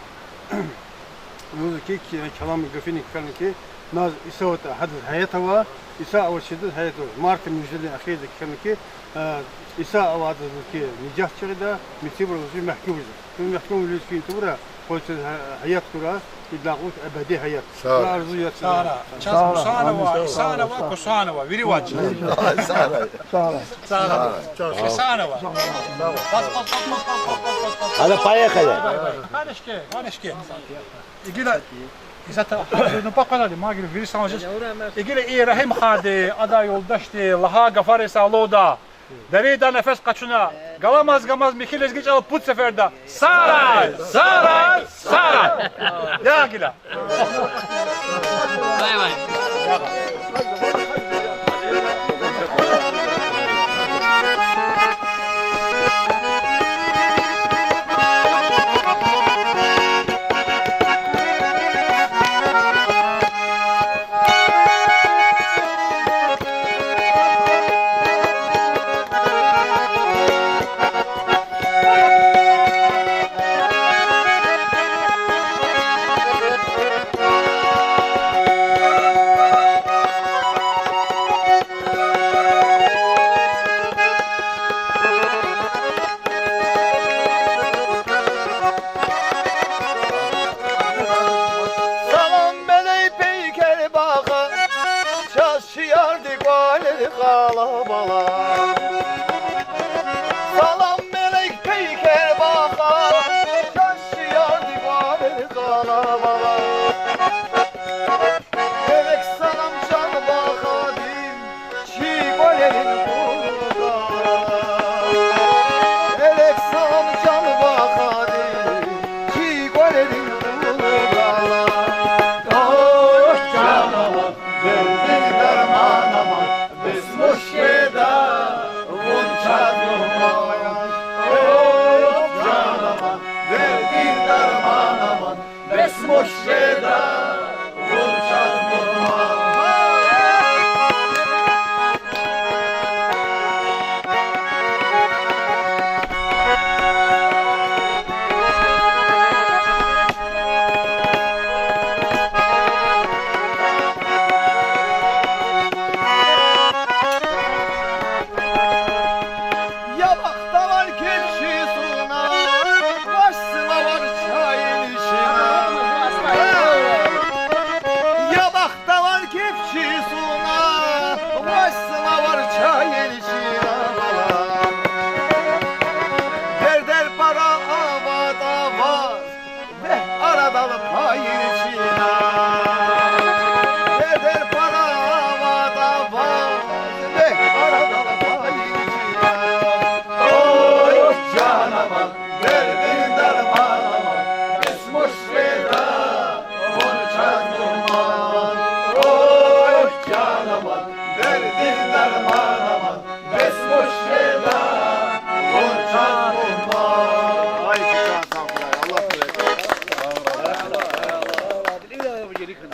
Лугьузва ки, ки, калам гафуни кхьена ки, наз Иса аватӀа, гьадаз гьаят ава, Иса авачирдаз гьаят ава. Маркан муьжуьддин эхирда кхьена ки, э, Иса авайдаз лугьуз ки нижат жагъида, мецибуру лугьуз мягькум жагъида. Мягькум вилиз фин тавурай, къуй чаз гьа-, гьаят хьурай, идалай кьулухъ эбеди гьаят. Сагърай. Арзу я. Сагърай. Чаз Гусанова, Исанова, Кусанова, вири вач. Сагърай. Сагърай. Исанова. Пас, пас, пас. Гьада, поехали. Ванешке, ванешке. Игила, изата, ну, пакъанади, ма гила вири санжиз. Игила и Рагьимханди, адан юлдашди, лагьай гафари са лугьуда. Деринда нефес къачуна, галамаз-галамаз михьи лезги чӀал пуд сеферда: сагърай, сагърай, сагърай. Я гила. Вай, вай. Салам алейк, пейкер баба, чаз чи ярди кӀвалер къалабалах. Салам алейк, пейкер баба, чаз чи ярди кӀвалер къалабалах. Герек салам чан бахадин чи кӀвалерин кьулухъ. Герек салам чан бахадин чи кӀвалерин кьулухъ. О, чан ава, дердин дарман ава, бес вуч жеда вун чаз мугьман. О, чан ава, дердин дарман ава, бес вуч жеда вун чаз мугьман. Я бахтавар кеф чизуна, ваш сивавар чайин чина. Я бахтавар кеф чизуна, ваш сивавар чайин чина. Дердер пара аватӀа ваз, вегь арадал пайин чина. Дердер пара аватӀа ваз, вегь арадал пайин чина. Ой, чан ава, дердин дарман ава, бес вуч жеда вун чаз мугьман. Ой, чан ава, дердин дарман ава, бес вуч жеда вун чаз мугьман. Ай, чан сагърай, Аллагь берекет.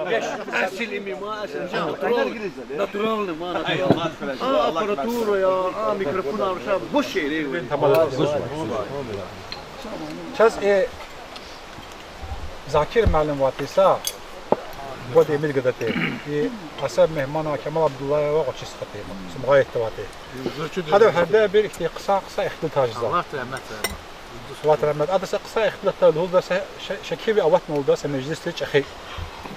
Беш асил имима, асил натуральный, ма, натуральный. А аппаратура я, а микрофон, а вуша, вуч шей я. Чаз, э, Закир муаллим ватиса, гвада имид гадатӀа. И Асад Мегьмана, Камал Абдуллаева гъвечӀи стхади, сумгъайетда ватӀа. Гьада гьардайбур ихьтин хъсан-хъсан ихтилатар жезва. Аллагь рагьмет ая. Аллагь рагьмет. Ада са хъсан ихтилатар лугьузва, са ше-, шекиви аватна лугьуда са межлисдиз чӀехи.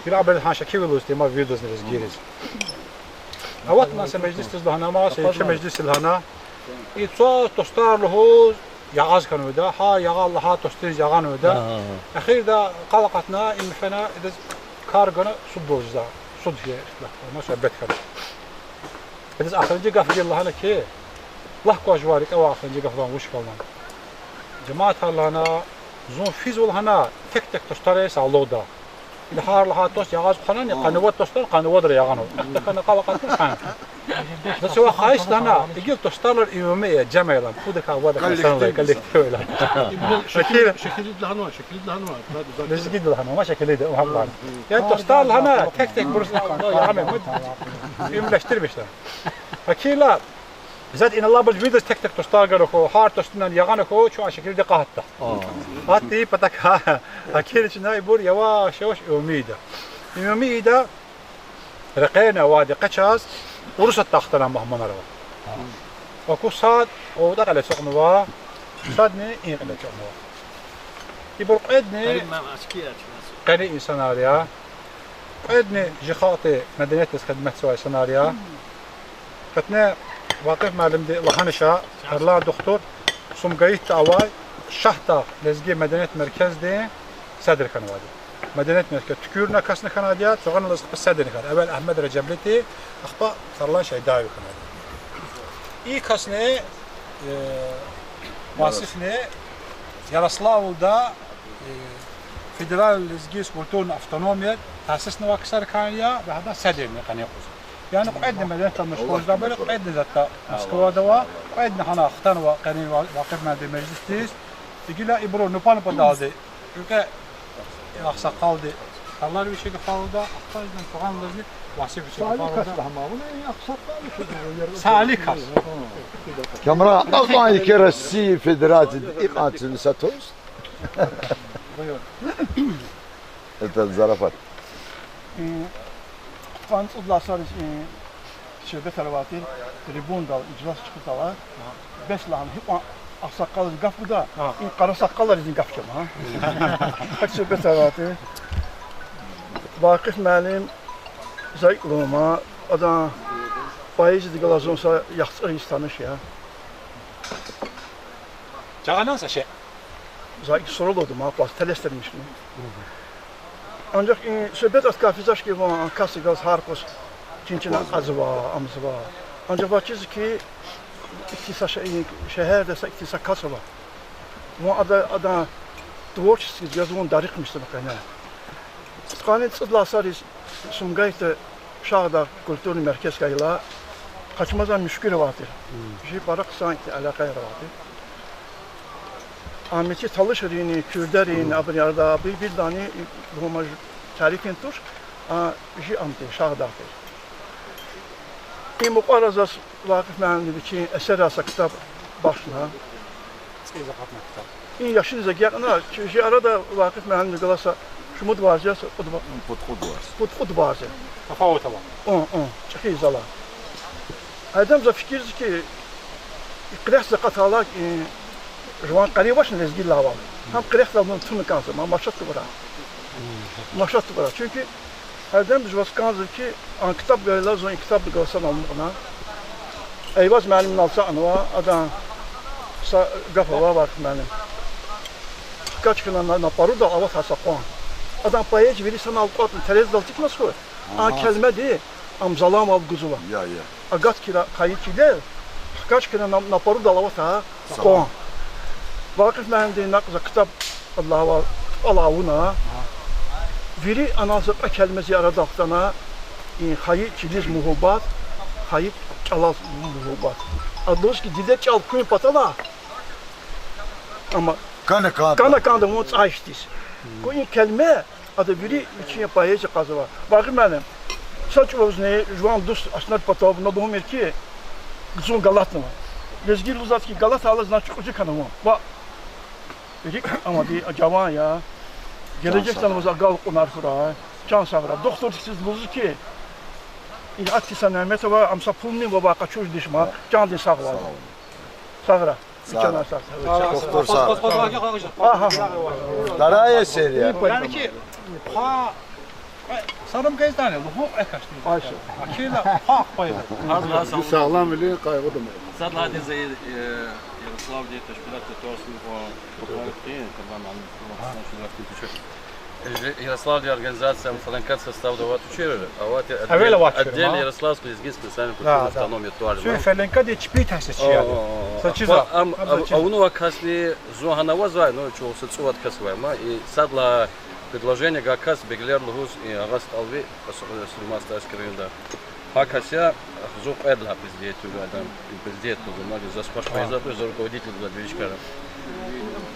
Гила абур гьа шекиви лугьуз тир ма виридазни лезгийриз. Аватна са межлисдиз лагьана ма, са чи межлисдиз лагьана. И цваз тостар лугьуз ягъаз хьанвайда, гьа ягъа лагьай тостариз ягъанвайда. Эхирда къал акъатна, им фена, идаз кар гана, суд ваз жеза. Суд хьи, ихтилатна, суьгьбет хьана. Идаз ахиримжи гаф гила лагьана хьи, Лагь кваз жуван рикӀе авай ахланди гаф лагьана вуч хьана. Жемятар лагьана, зун физва лагьана, тек-тек тостарай сагълугъда. Ида гьар лагьай тост ягъаз хъванани, къанни вад тостар къанни вадра ягъанва. Ахтахана къава къатна хьана. За чавай хайис лагьана, игил тостар лагьана, умуми я, жемят лагьана, пудакай вада коллектив. Коллектив лагьана. Шекилиди лагьанва, шекилиди лагьанва. Лезгиди лагьанва, ма шекилиди, гьакӀ лагьана. Яни тостар лагьана, тек-тек бурс ягъанва, умумилешдирмишна. Гьакила, зат ина лабуз видаз тек-тек тостар гана хьу, гьар тостунан ягъана хьу, чун а шекилди къатда. Гьатта и патахъай, гьакила чна ибур яваш-яваш умуми ийида. Умуми ийида, рекьерни авайди къе чаз, Урусатдай хтана мугьманар ава. Аку сад, отӀа кьиле ацукьнава, садни и кьиле ацукьнава. Ибур кьведни къени инсанар я. Кьведни жи халкьдин медениятдиз хидметзавай инсанар я. Къе Вакъиф муаллимди лагьаниша, Тарлан духтур, Сумгаитда авай Шагьдагъ лезги меденият меркездин седр хьанвайди. Меденият меркез туькӀуьрна касни хьанвайди я, цугъанлаз хпа седр хьана. Эвел Агьмед Реджеблиди, ахпа Тарлан Шайдаев хьанвайди. И касни, э, Васифни Ярославлда, э, федеральный лезги культурный автономия таъсиснавай ксарикай я, ва гьада седрни къанни къуз. Яни кьведни медениятдал машгъул жедай, кьведни затӀда Москвада ава, кьведни гьана хтанва къенин Ва-, Вакъиф муаллимдин межлисдиз. Гила ибуру нупа-нупадалди, уьлкве агъсакъалди, Тарлан вичин гафалда, ахпа цугъанлазни Васиф вичин гафалда. Са али кас. Камран, акьван еке Россия Федерацияда икьван чилин са туст. Это зарафат. Кьван цӀуд лагьай сариз и суьгьбетар авай тир, трибунадал ижлас чкӀурдалай. Бес лагьана, гьикьван агъсакъалриз гаф гуда, и къарасакъалризни гаф чама. Гьа суьгьбетар авай тир. Вакъиф муаллим, за икӀ лугьун ман, адан поэзиядихъ галаз зун са яхцӀур йис таниш я. Жагъана са шей. За икӀ суралуди ман, кваз телесдермишна. Анжах и суьгьбет аткай физвач хьи, вун а касдихъ галаз гьар кас чин-чинал кьазва, амзава. Анжах ваз чизва хьи, ихьтин са ше-, шегьерда са ихьтин са кас ава. Вун ада, адан творчестводиз галаз вун дарихмишзава къене. Къанни цӀуд лагьай сариз Сумгаитда Шагьдагъ культурный меркез хьайила, къачмазан муьшкуьр авай тир. Жи пара хъсан алакъаяр авай тир. Агьмечи талишрини, куьрдерини, абурун арада, абур виридалайни, гьума ж-, тарифин туш, а, жи ам тир, Шагьдагъ тир. И мукьвара заз Вакъиф муаллимди вичин эсеррай са ктаб бахшна. ЦӀийиз акъатна ктаб. И яшиниз агакьна, чи жи арада Вакъиф муаллимдихъ галаз са шумуд варз я, са кьуд ва-, Пудкъуд варз. Пудкъуд варз я. Тафават ава. Ун, ун, чӀехи зала. Гьадам за фикирзава хьи, и къерехдиз акъатайла, и, жуван къари авачни лезгидилай авай. Гьам къерехдал вун туна кӀанзава, ма машат тубура. Машат тубура. Чуьнки гьадам жуваз кӀанзава хьи, а ктаб гайила, зун и ктабдихъ галаз санал амукьна. Эйваз муаллимдал ацукьнава, адан са гаф ава, Вакъиф муаллим. Хкаж хьана на-, на парудал аватна са къван. Адан поэзия вири санал кӀватӀна, терезидал эцигназ хьуй, а келмади ам заланвал гузва. Я, я. Агат хьайи чилел, хкаж хьана на-, на парудал аватна къван. Вакъиф муаллимди накь за ктаб адалай авуна. Вири анал са кьве келме зи арадал хтана, и хайи чилиз муьгьуьббат, хайи чӀалаз муьгьуьббат. Ада лугьуз хьи, диде чӀал куьн патал, амма кӀана кӀанда, кӀана кӀанда вун цӀай хьиз. Къуй и келме ада вири вичин поэзия кьазва. Вакъиф муаллим, са чӀавузни жуван дуст Аснад патав вуна лугьумир хьи, зун галатнава. Лезги лугьузвайди хьи, галатайла, значит, кьуьзуь хьанва вун. Ва рикӀ амади, жаван я. Гележекда ваз агалкьунар хьурай. Чан сагърай. Духтурдихъ лугьузва хьи, и акси са нямет ава, ам са пулни ва къачуз дишма, чандин сагъвал. Сагърай. Духтур, сагърай. Вторая серия. Яни хьи, хва, сарам гайиз тани, лугьун экъечӀна. Акила хва хва. Сагъламвилин къайгъуда ма. Сад лагьайди за, э, Ярославди тешкилатда тӀвар-сувар, э, Ярославдин организация, ам ФЛНКА составда авай тушир, авай эвел отдел, авай тушир, отдел Ярославской лезгинской национальной культурной автономии тӀвар я. Суьн ФЛНКА-ди чпин тестес чияр. Са чизва. Ам авунвай касни зун гьана авазвай, ну, чун са цӀувад кас авай ма, и садлагьай предложение гайи кас Беглер лугьуз, и Агъа СтӀалви, Сулейман-Стальский районда. Гьа кас я, зун кьвед лагьай президент я, адан президент лугьузва, заз хвашбур ийизвай, за руководитель лугьузва вири чкайра.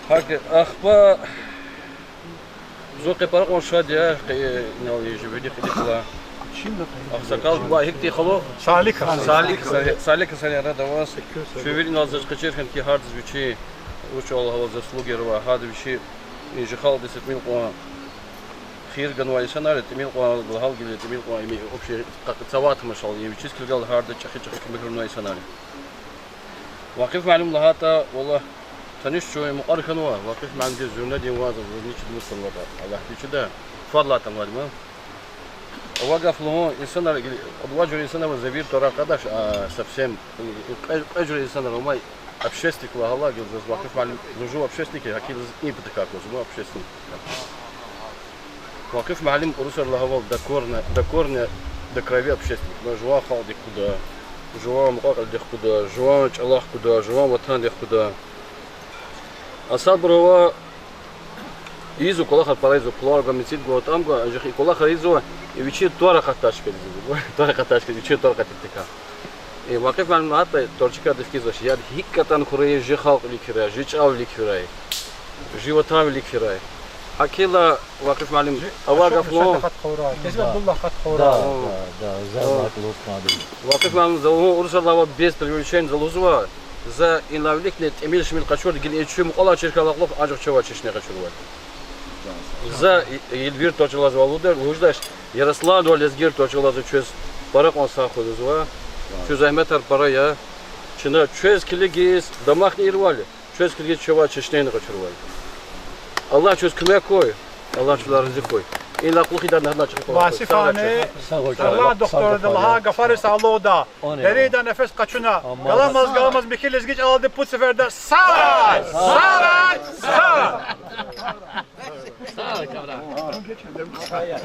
ГьакӀ ахпа зун къе пара кьван шад я, къе инал жи вири кьилихъ галай агъсакъал ва гьихьтин халу? Салик. Салик, Салик, Салик Сани арада аваз. Чун вири инал заз къачур хьана хьи, гьардаз вичин вуч лагьайвал заслугаяр ава, гьада вичи и жи халкьдиз тӀимил кьван хийир ганвай инсанар я, тӀимил кьван лагьайвал гила, тӀимил кьван им общий къа-, цавай тамашал, им вичиз килигайла гьарда чӀехи-чӀехи куьмекар гунвай инсанар я. Вакъиф муаллим лагьайтӀа, валлагь, таниш чун мукьвара хьанва, Вакъиф муаллимдин зуьрнедин ванцел заз ничи мусаллата, Аллагьди чида, фадлай атанвайди я. Авай гаф лугьун, инсанар, кьван жуьре инсанар ава, за вири тӀварар кьадач, а, совсем, кьве, кьве жуьре инсанар ава, амай общественник лагьайла, гила заз Вакъиф муаллим, зун жуван общественник я, гьакӀ заз и патахъай аквазва, ман общественник. Вакъиф муаллим, урусри лагьайвал, до корня, до корня, до крови общественник. Ман жуван халкьдихъ куда, жуван мукьва-кьилидихъ куда, жуван чӀалахъ куда, жуван ватандихъ куда. Асабур ава, ийизва кӀвалахар, пара ийизва, пулар гва, мецид гва, тӀам гва, анжах и кӀвалахар ийизва, и вичин тӀвар акъатдач кӀелизва. ТӀвар акъатдач кӀелизва, вичин тӀвар акъатдайдакай. Э, Вакъиф муаллим, гьатта тӀварцикай дихкизвач, яд гьикӀ кӀантӀани хьурай жи халкь вилик фирай, жи чӀал вилик фирай, жи ватан вилик фирай. ГьакӀ хьайила, Вакъиф муаллим, авай гаф лугьун. Вакъиф муаллим, за лугьун, урусри лагьайвал, без привлечения, за лугьузва, за инлай виликни тӀимил-шимил къачурди гила и чуьн мукьвалай чир хьайила кьулухъ анжах чавай чешне къачурвал. За и, и вири тӀварцӀилай за валудер лугьуз жедач, Ярославдин ва лезгийрин тӀварцӀилай за чвез пара кьван сагъ хьуй лугьузва. Чун зегьметар пара я. Чна чвез килигиз дамахни ийирвал, чвез килигиз чавай чешнени къачурвал. Аллагь чвез куьмек хьуй, Аллагь чвайлай рази хьуй. Инлай кьулухъ ийидай гьадан чӀехи кӀвалах. Васифани, Аллагь духтурди лагьай гафариз алудда, дериндай нефес къачуна, галамаз, галамаз михьи лезги чӀалалди пуд сеферда сагърай! Сагърай! Сагърай!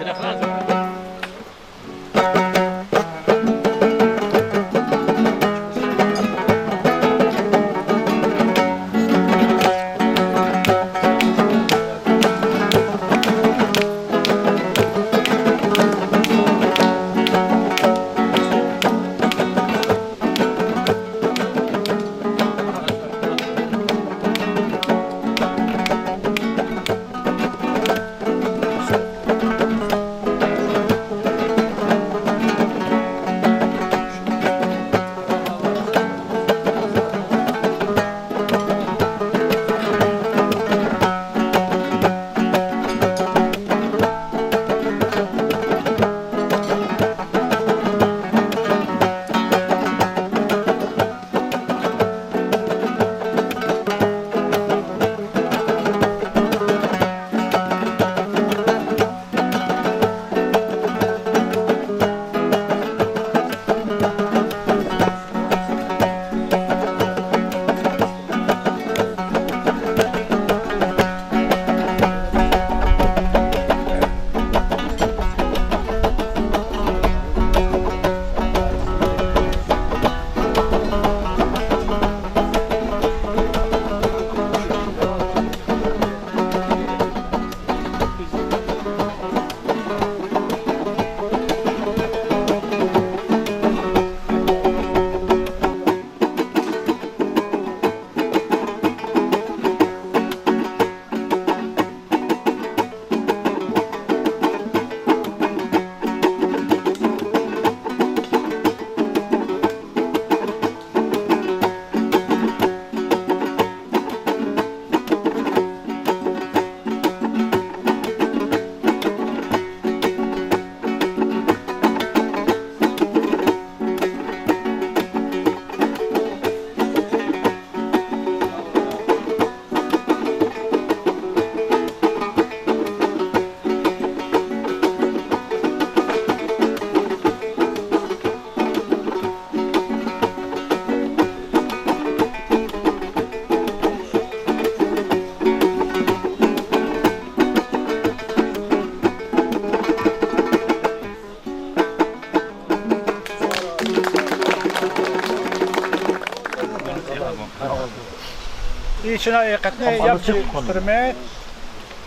Чна и къетне яб чи инструмент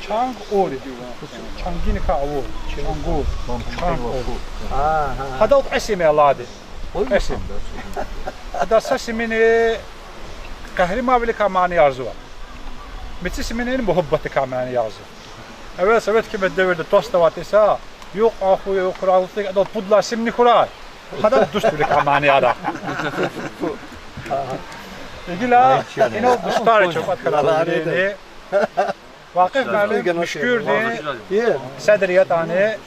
чанг авур. Чангиникай авур, чангур, чанг авур. Гьадал кьве сим я лагьайди. Кьве сим. Гьада са симини къагьриманвиликай мани язава. Мици симини муьгьуьббатдикай мани язава. Эвел совет гьукумат девирда тост авайди са, юкь аху, юкь хуралди, адал пуд лагьай симни хьурай. Гьада дуствиликай мани яда. Гила инал дустар я чун кваткара лалини. Вакъиф муаллим Муьшкуьрдин седр ятӀани,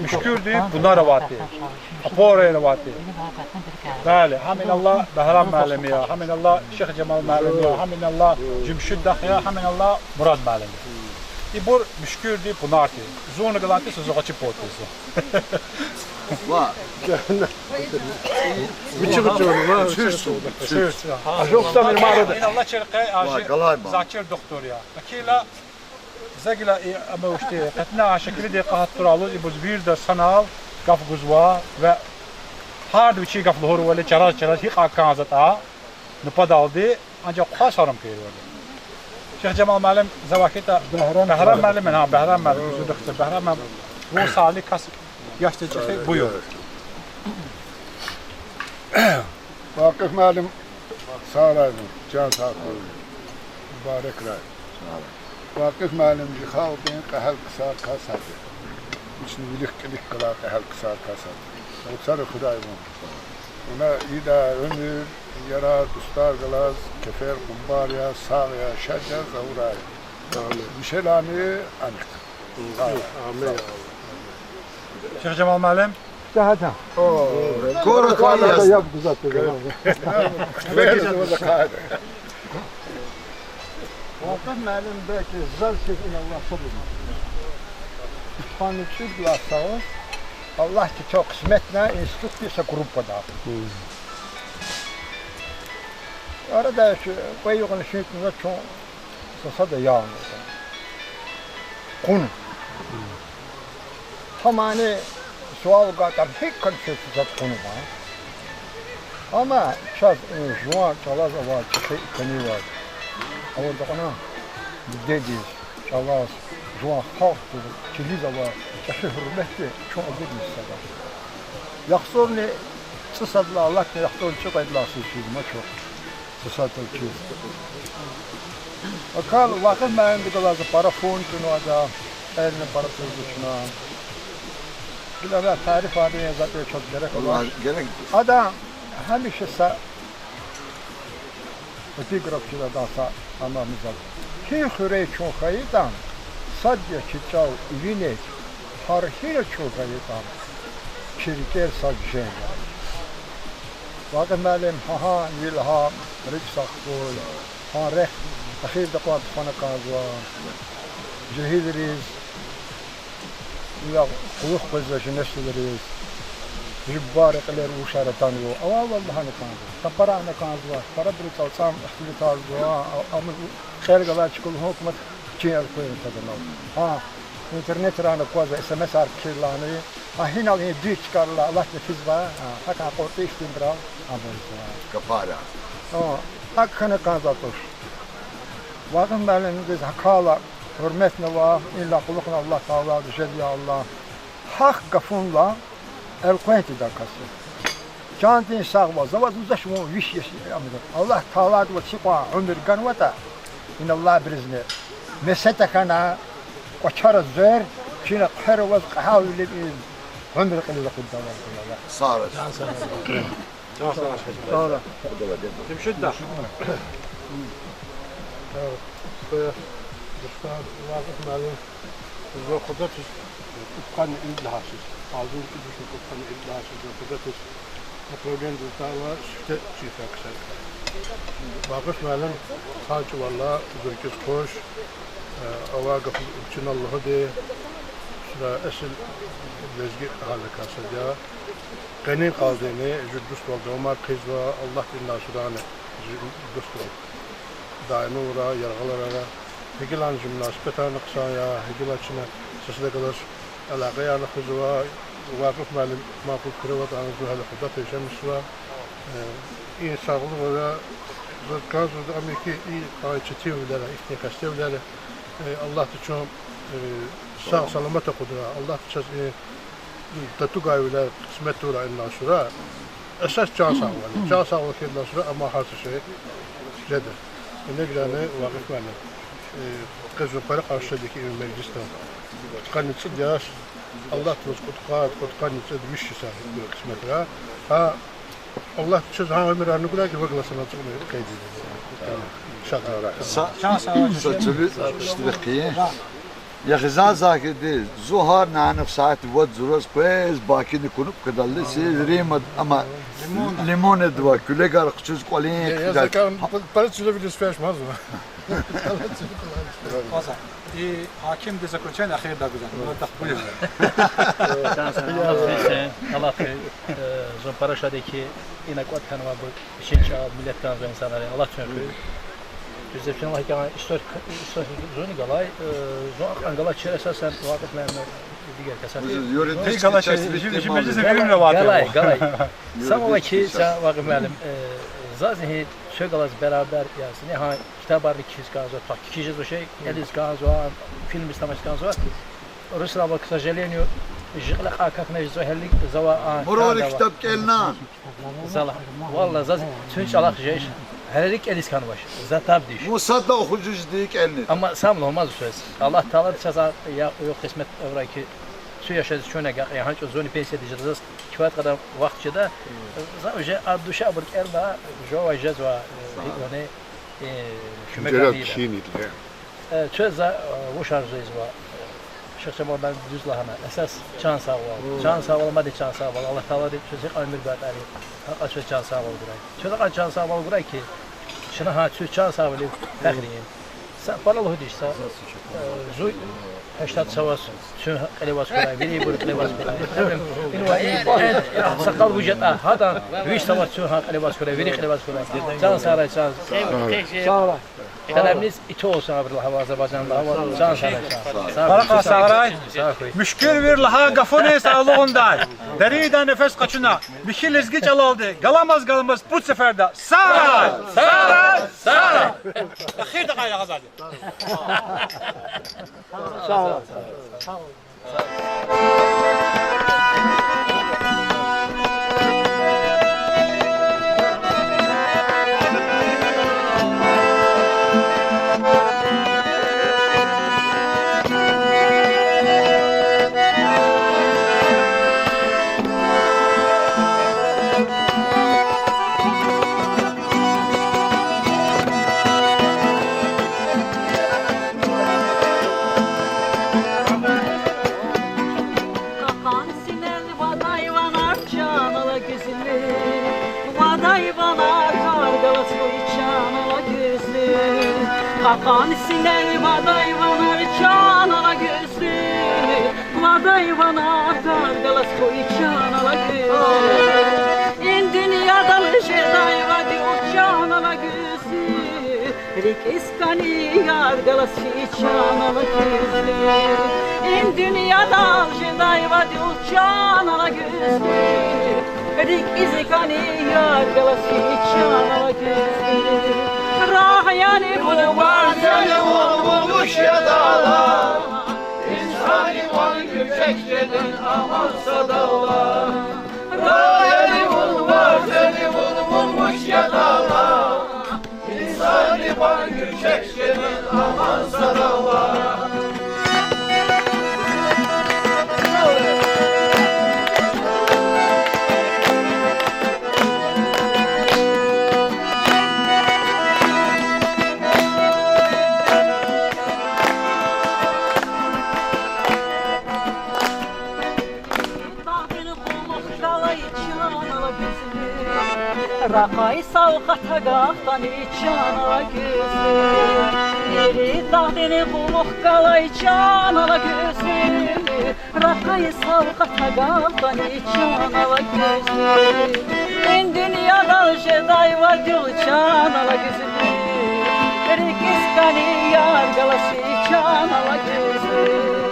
Муьшкуьрдин бунар авайди, опора авайди. Бали, гьам иналлагь Багьрам муаллим я, гьам иналлагь Шихжамал муаллим я, гьам иналлагь Жумшуьдахъ я, гьам иналлагь Мурад муаллим я. Ибур Муьшкуьрдин бунар тир. Зун галати сузугъачи потизу. Ва. Вичи гъуцуна, ва. Сус, сус. Сус, я. Ажукъ са мир мара да. Иналлагь чир къе, ва, ажи галай ба. Закир духтур я. Акила, за гила и, амма ушти, къетна а шакилди къагьат туралуз, ибур вирида санал гаф гузва ва гьарда вичи гаф лугьурвали, чараз-чараз гьикьван кӀанзатӀа, нубатдалди, анжах хъваз гьарам хьайивали. Шихжамал муаллим, за вахита, Багьрам муаллим, гьа, Багьрам муаллим, узур хьи, Багьрам муаллим, вун сали кас яшди чӀехи, буюр. Вакъиф муаллим, сагърай вун, чан сагъ хьуй. Мубаракрай. Вакъиф муаллим, чи халкьдин кьегьал ксар кас я. Вични вилик-кьилик галай кьегьал ксар кас я. Вацара хуьрай вун. Вуна ида уьмуьр, ярар, дустар галаз, кефер, къунбар яз, сагъ яз, шад яз авурай. Амин. Вишелани анихъ. Амин. Шихжамал муаллим. Кора квай яз. Яб гзаф я. Вакъиф муаллим, белки заз чиз, иналлагь сабур. Исфагьандин цӀуд лагьай йис я, Аллагьди чаз къисметна институтдин са группада. Арада кьве югъни шин туна чун са сада яна кьуна. Гьамани суал гатӀа, гьикӀ хьана чаз са сада кьунва? Амма чаз и жуван чӀалаз авай чӀехи кӀанивай авурди кьуна, дидедиз, чӀалаз, жуван халкьдиз, чилиз авай чӀехи гьуьрметди чун агудна сада. ЯхцӀурни цӀусад лагьай, алатна яхцӀурни цӀикьвед лагьай йис чизма чун. Са сада чиз. Акал Вакъиф муаллимдихъ галаз пара фу тунвайди я, кьелни пара тузвачна. Гила тарифарин затӀ чаз герек авач. Герек. Ада гьамиша са эпиграф чиз ада са, амма мизал. Гьи хуьре чун хьайитӀа, сад я чи чӀал ивиник, гьар гьина чун хьайитӀа, чи рикӀер сад жен я. Вакъиф муаллим, гьа-гьа, вил гьа, рикӀ сагъ хьуй, гьа рехъ эхирда кьван тухвана кӀанзава. Жегьилриз, ила кьулухъ къвезвай чи несилриз, жиббар кьилер вушар атанва, авайвал лагьана кӀанзава, тапарарна кӀанзава, парабуру цӀалцӀам ихтилатарзава, а-, ам кьел галай чка лугьун кумат чин элкъуьрна таданал. Гьа, интернетрайни аквазва, СМС-ар кхьирлани, гьа гьинал и дуьз чкайрилай алатна физва, гьа, гьакӀан кьуртӀуь ихьтинбурал абурзава. Капара. О, гьакӀ хьана кӀанзавайди туш. Вакъиф муаллимдиз гьакала гьуьрметнава, инлай кьулухъни Аллагь Таалади жеди, я Аллагь. Гьахъ гафунилай элкъвен тийидай кас я. Чандин сагъвал, за ваз лугьузвач вун виш яш амида. Аллагь Таалади ваз гьикьван уьмуьр ганватӀа, иналлайбурузни месе тахьана, кӀвачера зверна, чина хъвер аваз кьегьалвилив и уьмуьр кьилиз акъуддайвал. Сагърай. Чан сагъ хьуй. Чан сагъ хьуй. Чан сагъ хьуй. Жумшуьддахъ. Дустар, Вакъиф муаллим, зун къудатиз, кьудкъанни ирид лагьай йисуз, алжин кӀуьд вишни кьудкъанни ирид лагьай йисуз зун къудатиз, направление датайла сифте чирхай ксар. Вакъиф муаллим, гьа чӀавалай зун рикӀиз хуш, э, авай гаф чна лугьуди, чна эсил лезги агьаликай сад я. Къенин къалдини жи дуствал давамар хъийизва, Аллагьди инлай сурарни жи дуствал даим авурай, яргъал авурай. ГьикӀ лагьана жи мунасибетарни хъсан я, гьикӀ лагьана чна сада галаз алакъаярни хуьзва, Вакъиф муаллим макъул куьре аватӀани зун гьеле къудатиз яшамишзава. Э, и сагълугъ ава, Заз кӀанзава ам хьи, и къай четинвилера, ихьтин къестивилера, э, Аллагьди чун, э, сагъ-саламат акъудра, Аллагьди чаз, э, татугайвилер къисмет тавурай инал сура. Эсас чан сагъвал. Чан сагъвал хьайидалай сура амма гьар са шей жеда. Инаграни Вакъиф муаллим, э, къе зун пара къаршиди хьи и межлисда. Кьудкъанни цӀуд яш, Аллагьди ваз кьудкъад, кьудкъанни цӀуд виш йисар къисметрай. Гьа, Аллагьди чаз гьа уьмуьрар гурай хьи, вагалай санал цӀугъуна къейд ийида. Шад. Са, са цуьлуь иштиракиди. Я хизан закиди, зун гьар нянихъ сятда вад зураз къвез бакини кунуп кадалли, си Римад ама лимонадвай куьлегар хъуьчуьз кӀвалин ккай. Пара цуьлуь вилиз фейи мазва. Ваза. И гьакимди заключение ахирда гузвай. Мурад, буюр. Аллагьди, э, зун пара шад я хьи, ина кӀватӀ хьанвайбур вичин чӀал, миллет кӀанзавай инсанар я, Аллагьди чун хуьй. Дуьз лугьун, Аллагьди кӀан историк, историк зунни галай, э, зун акьван галачир эсасан Вакъиф муаллимни дигер касар. Юридический часть жи, жи межлис виринра ватир. Галай, галай. Сама ва хьи, Юридический часть. Вакъиф муаллим, э, заз хьи, цуьк галаз берабер яз, ни гьа ктабарни кхьиз кӀанзава, пак кхьиз жезва шей, кӀелиз кӀанзава, фильмиз тамаш кӀанзава. Руслан, к сожалению, жи кьиле кьван акахьна жезва, гьелелиг завай а Мурад, кӀанда ава. Ктаб кӀелна. Зала. Валлагь, заз цуьн чӀалахъ жеч. Гьелелиг кӀелиз хьанвач. За таб диш. Вун садлагьай ухуз жеди кӀелни. Амма сам лугьумаз квез. Аллагь Таалади чаз а я, я къисмет авурай хьи, цуьк яшайди чун агакь я, гьа чӀавуз зунни пенсияда жеда, заз квай кьадар вахт жеда. За уже а душабур кӀелда, жувавай жезва, э, гьикӀ лагьана, э, куьмек авуртӀа. Э, чаз за, э, вуч арзу ийизва, э, Шихжамал, ман дуьз лагьана, эсас чан сагъвал. Чан сагъвал, мадни чан сагъвал. Аллагь Таалади чаз гьикьван уьмуьр гайитӀани, гьакьван чаз чан сагъвал гурай. Чаз гьакьван чан сагъвал гурай хьи, чна гьа цуьн чан сагъвалив фехир ийин. Са пара лугьудайди я са, э, зун гьештад йис аваз, цуьн кьиле аваз хьурай, вирибур кьиле аваз хьурай. Эвел, инва и, э, сакал вуж ятӀа, гьадан виш йис аваз цуьн гьа кьиле аваз хьурай, вири кьиле аваз хьурай. Чан сагърай, чан. Сагърай. Къелемниз иту аваз абуру лагьайвал, Азербайжанда лагьайвал, чан сагърай, чан. Пара кьван сагърай. Муьшкуьрвийри лагьай гафунин сагълугъундай. Дериндай нефес къачуна, михьи лезги чӀалалди, галамаз-галамаз пуд сеферда. Сагърай! Сагърай! Сагърай! Эхирда къайда гьазарди. Сагърай. Кьакьан синел вадай ванар, чан ала гуьзлуь, вадай ванар, кар галаз хьуй, чан ала гуьзлуь. Кьакьан синел вадай ванар, чан ала гуьзлуь, вадай ванар, кар галаз хьуй, чан ала гуьзлуь. И дуьньядал жедай вад югъ, чан ала гуьзлуь, рикӀиз кӀани яр галаз хьуй, чан ала гуьзлуь. И дуьньядал жедай вад югъ, чан ала гуьзлуь, рикӀиз кӀани яр галаз хьуй, чан ала гуьзлуь. Рагъ яни вун, варз яни вун, вун вуч ятӀа лагь, инсанри кьван гуьрчег жедин аман сад ала. Рагъ яни вун, варз яни вун, вун вуч ятӀа лагь, инсанри кьван гуьрчег жедин аман сад ала. Ракъай савкьват агакьдани, чан ала гуьзлуь. Ири дагъдин кьулухъ галай, чан ала гуьзлуь, ракъай савкьват агакьдани, чан ала гуьзлуь. И дуьньядал жедай вад югъ, чан ала гуьзлуь, рикӀиз кӀани яр галаз хьуй, чан ала гуьзлуь.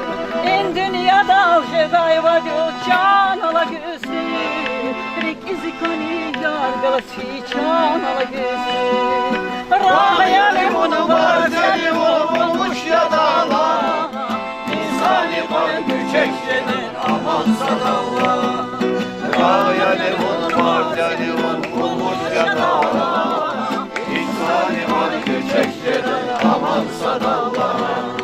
И дуьньядал жедай вад югъ, чан ала гуьзлуь, рикӀиз кӀани яр галаз Чи чан алагьиз. Рагъ я ливун, варз я ливун, вун вуч ятӀа лагь. Инсанди кьван гуьчек жеди, аман садаллагь. Рагъ я ливун, варз я ливун, вун вуч ятӀа лагь. Инсанди кьван гуьчек жеди, аман садаллагь.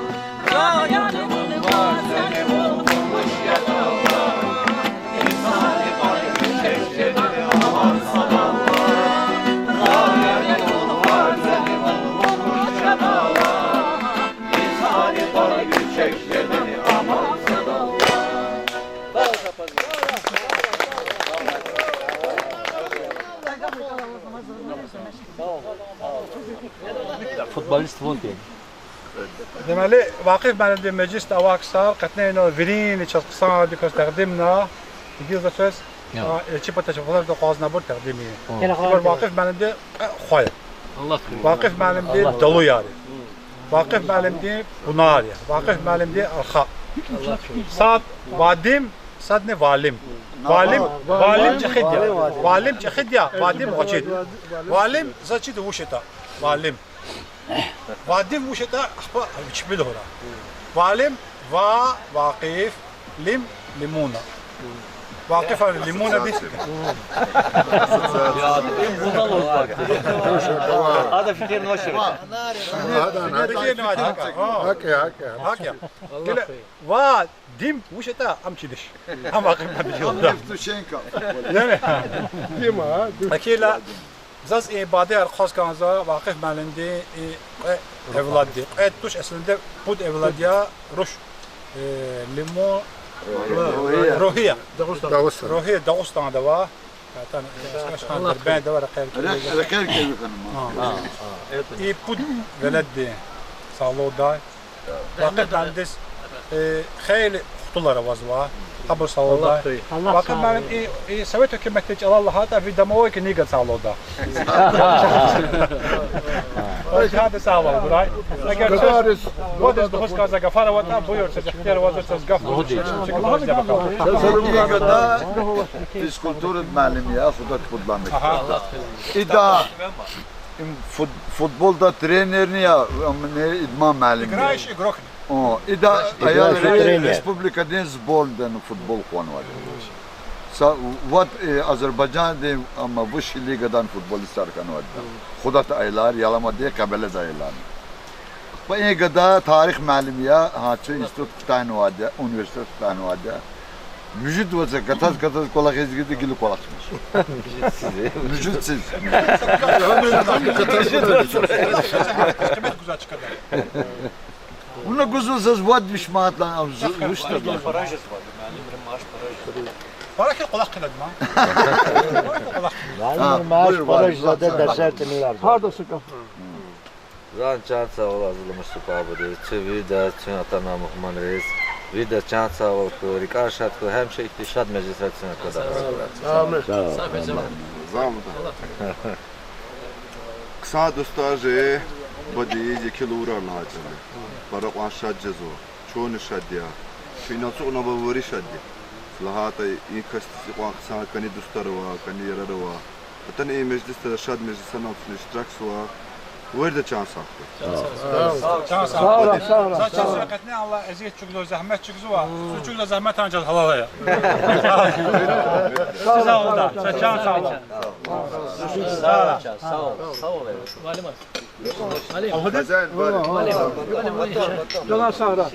Футболист вун тир. Демели, Вакъиф муаллимди межлисда авай ксар къетне инал виринни чаз хъсандиказ текьдимна, игиз за квез, а, элчи пата чапаларда акъвазнавайбур текьдим я. Ибур Вакъиф муаллимди, э, хва я. Вакъиф муаллимди далуяр я. Вакъиф муаллимди бунар я. Вакъиф муаллимди арха. Сад Вадим, садни Валим. Валим, Валим чӀехиди я. Валим чӀехиди я, Вадим гъвечӀиди. Валим заз чида вуч ятӀа. Валим. Вадим вуч ятӀа, ахпа вичпи лугьурай. Валим, ва, Вакъиф, лим, лимуна. Вакъифа лимуна бис. Ада фикир нуша. Фикир нуша. Гьакӏ я, гьакӏ я. Гьакӏ я. Гила Вадим вуч ятӀа, ам чидиш. Ам Вакъиф муаллимди. Евтушенко. Яни? Дима, а? Акила, заз и бадеяр хъваз кӀанзава, Вакъиф муаллимди и кьве эвладди. Кьве туш, эслинде пуд эвлад я, руш, э, Лиму, Ругьия. Ругьия. Дагъустанда ава. Атана, Дербентда ава, рекьер кӀеви хьанва. И пуд веледди сагълугъдай. Вакъиф муаллимдиз, э, хейлин хтулар авазва. Гьабур сагълугъдай. Вакъиф муаллим, и, и совет гьукуматди чӀалал лагьайтӀа, ви домовой книга сагълугъдай. Гьада сагъвал гурай. Эгер квез вад-вад дугъриз кӀанзавай гафар аватӀа, буюр, квез ихтияр авазва, квез гаф гуз. Книгада физкультурада муаллим я, Худат Пудламик. Ида им фут-, футболда тренерни я, ам, не, идман муаллим я. Играющий игрок. О, ида аял республикадин сборныйдани футбол къугъванвайди. Са вад, э, Азербайжандин, амма высший лигадан футболистар хьанвайди. Худат аялар, Яламадин, Къебеледин аялар. Ахпа и гада тарих муаллим я, гьа, чи институт кутанвайди, университет кутанвайди. Муьжуьд вацра гатаз-гатаз кӀвалахиз гида, гила кӀвалахмиш. Муьжуьдсиз. Вуна гузва заз вад виш манатдилай, ам, зу-, вуч тада. Пара хьи кӀвалах хъийида ман. Муаллимрин мааш пара жезвайди, дерсер тӀимил арзва. Зан чан сагъ ул, Азиз Мустафа абуди, чун вирида, чун атанвай мугьманриз, вирида чан сагъ ул хьуй, рикӀер шад хьуй, гьамиша ихьтин шад межлисра чун аквада. Амин. Хъсан дустар жи, бадеиз еке лувурар лагьай чӀал я. Пара кьван шад жезва, чунни шад я. Чун инал ацукьнавай вири шад я. ЛагьайтӀа и касдиз икьван хъсан кӀани дустар ава, кӀани ярар ава. Атана и межлисда, шад межлисда инал чун иштиракзава. Вирида чан сагъ хьуй. Сагърай, сагърай. Заз чиз къетне, Аллагь, эзият чӀугвазва, загьмет чӀугвазва. Зун чӀугвазва загьмет, анжах гьалал ая. Сагърай, сагърай. Чан сагъ хьуй. Сагърай, сагърай.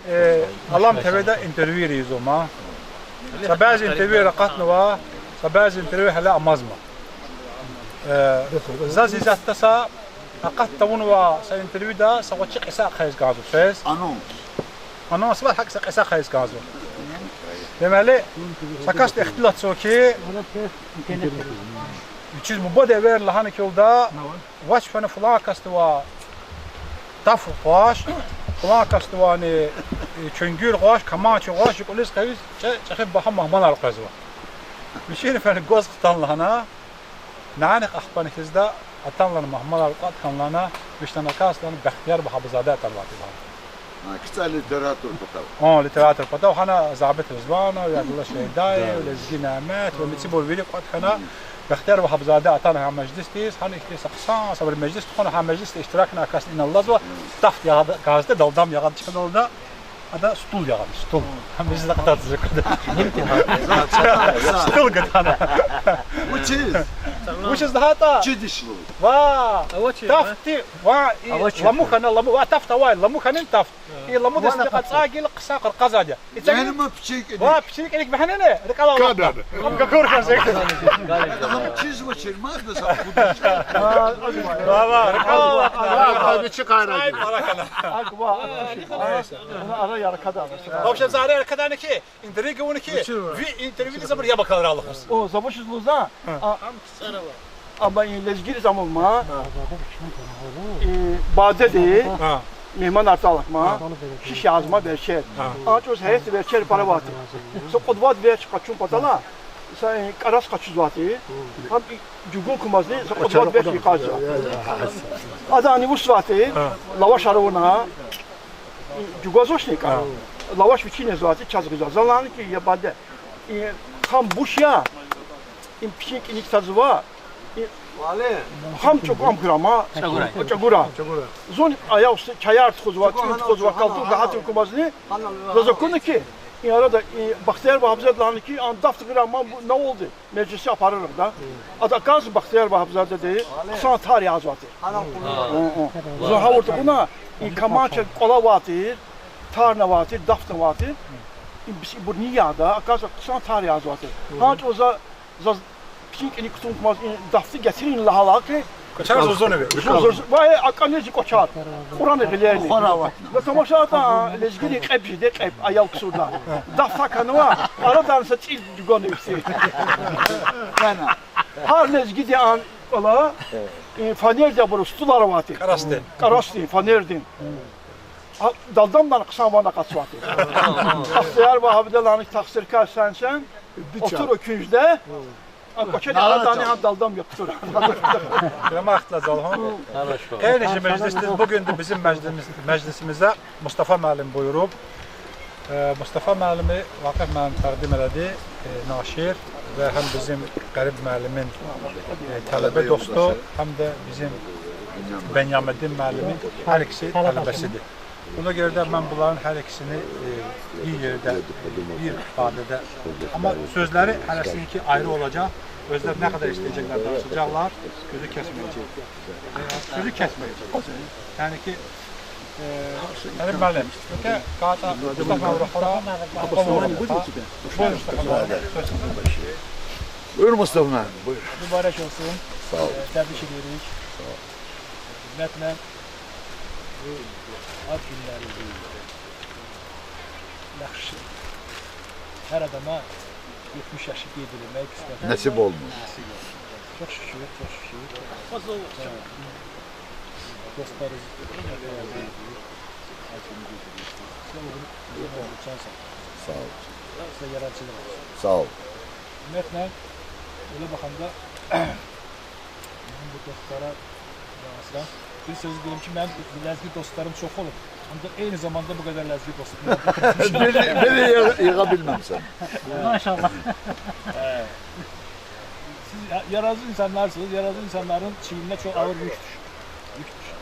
Э, Алам ТВ-да интервьюяр ийизва ман. Са бязи интервьюяр акъатнава, са бязи интервью гьеле амазма. Э, заз исятда са акъат тавунвай са интервьюда са гъвечӀи кьиса хъийиз кӀанзава квез. Анонс. Анонс ва гьакӀ са кьиса хъийиз кӀанзава. Демели, са касди ихтилатзава хьи, вичиз буба девер лагьана хьи лугьуда, вач фена флан касдивай даф гъваш, флан касдивайни, э, чуьнгуьр гъваш, каманчи гъваш, жи кӀвализ къвез чӀе-, чӀехи багьа мугьманар къвезва. Вичини фена гваз хтан лагьана, нянихъ ахпани хьизда, атанлана мугьманар кӀватӀ хьанлана, вичдани акасдани Бахтияр Вагьабзаде атанвай тир лагьана. А, кицӀе литератур патав. О, литератур патав, гьана Забит Ризванов, Абдулла Шейдаев, Лезги Нямет ва мицибур вири кӀватӀ хьана, Бахтияр Вагьабзаде атана гьа межлисдиз, гьана ихьтин са хъсан, сабур межлис тухвана, гьа межлисда иштиракна акасни иналлазва, тафт ягъад-, кӀанзаватӀа, далдам ягъад чкадалда, ада стул ягъад, стул. Гьа межлис акъатзава куьда. Стул гатана. Вучиз? Вучиз лагьайтӀа? Ва, тафти, ва, и ламу хьана, ламу, ва тафт авай, ламу хьанин тафт. И ламудиз кьацӀай гила хъсан къаркъазайди я. И цаги ва пичи кӀаник вегьенени, рикӀел ала. Гагур хьанзек. Ва, ва, рикӀел ала. В общем, за арада кадани хьи, интрига авуна хьи, ви интервьюдиз абур яб акалрай лугьуз. О, за вучиз лугьузва? Амма и лезгийриз амукьна, и бадеди мегьманар тӀалакьна, шиш язма верчер. А чӀавуз гьеятда верчер пара авай тир. Са кьуд-вад верч къачун патала, са кӀарас къачузвай тир. Гьам и чӀугун кумазни са кьуд-вад верч йикъарзава. Ада ани вучзавай тир, лавашар авуна, и чӀугвазвачни кӀар. Лаваш вичи незвай тир, чаз гъизвай. За лагьана хьи, я баде, и хам буш я, им пичи кӀаник тазва, и хам чӀукӀвам хьурай ма, чӀагурай. ЧӀагурай. Зун ая уста чаяр тухузва, тӀуьн тухузва, калтур гагьатун кумазни, заз акуна хьи, и арада и Бахтияр Вагьабзаде лагьана хьи, ан дафт гъирай ма, бу на валди межлисда апараргъда. Ада аказ Бахтияр Вагьабзадеди хъсан тар язавай тир. Зун гьавурда акуна, и каманчи кӀвале авай тир, тарни авай тир, дафтни авай тир. Им бес ибур ни яда, аказ хъсан тар язавай тир. Гьа чӀавуз за, заз пичи кӀаник кутун кумаз и дафтни гетрин лагьайла хьи, кӀвачер зурзуна ви. Зур, зур, вай, акӀани зи кӀвачер. Кьурани гъилерни. За тамашайтӀа, лезгийрин кьеб жеда, кьеб, аял ксурда. Дафт гьакӀ хьанва, арадани са цӀийи чӀугвани виси. Гьар лезгиди ан кӀвале, и фанердин абуру стулар авай тир. КӀарасдин. КӀарасдин, фанердин. А далдамдани хъсан ван акъатзавай тир. Бахтияр Вагьабиди лагьана хьи, тахсиркар сенсен, otur ökünçte, а кӀвачерин арадани гьа далдам я кутур. Гьуьрметлу залгьун. Хорошо. Къенин чи межлисдиз, bugün de bizim meclis-, meclisimize Mustafa muallim buyurup, e, Mustafa muallimi Vaqif muallim taqdim eledi, e, naşir ve hem bizim Garip muallimin, e, talebe dostu, hem de bizim Benyamin muallimin her ikisi talebesidir. Buna görə də mən bunların hər ikisini, e, bir yerdə, bir ifadədə, amma sözləri hərəsininki ayrı olacaq. Özləri nə qədər istəyəcəklər, danışacaqlar, sözü kəsməyəcək. E, sözü kəsməyəcək. Yəni ki, e, Əli müəllim, ötə qata Mustafa Mustafa Buyurun Mustafa müəllim, buyurun. Mübarək olsun. Sağ ol. E, təbrik edirik. Sağ ol. Ümumiyyətlə, bu ad günləri yaxşı. Hər adama yetmiş yaşı qeyd eləmək qismət. Nəsib olmur. Nəsib olmur. Çox şükür, çox şükür. Hə. Dostlarınız ad günü qeyd edir. Siz uzun ömür, can sağlığı. Sağ ol. Sizə yaradıcılıq olsun. Sağ ol. Ümumiyyətlə, elə baxanda Mənim bu dostlara, məsələn, bir sözü deyim ki, mənim ləzgi dostlarım çox olub. Ancaq eyni zamanda bu qədər ləzgi dostum yoxdur. Biri, biri yığ-, yığa bilməmisən. Maşallah. Hə. Siz ya-, yaradıcı insanlarsınız, yaradıcı insanların çiyninə çox ağır yük düşür. Yük düşür.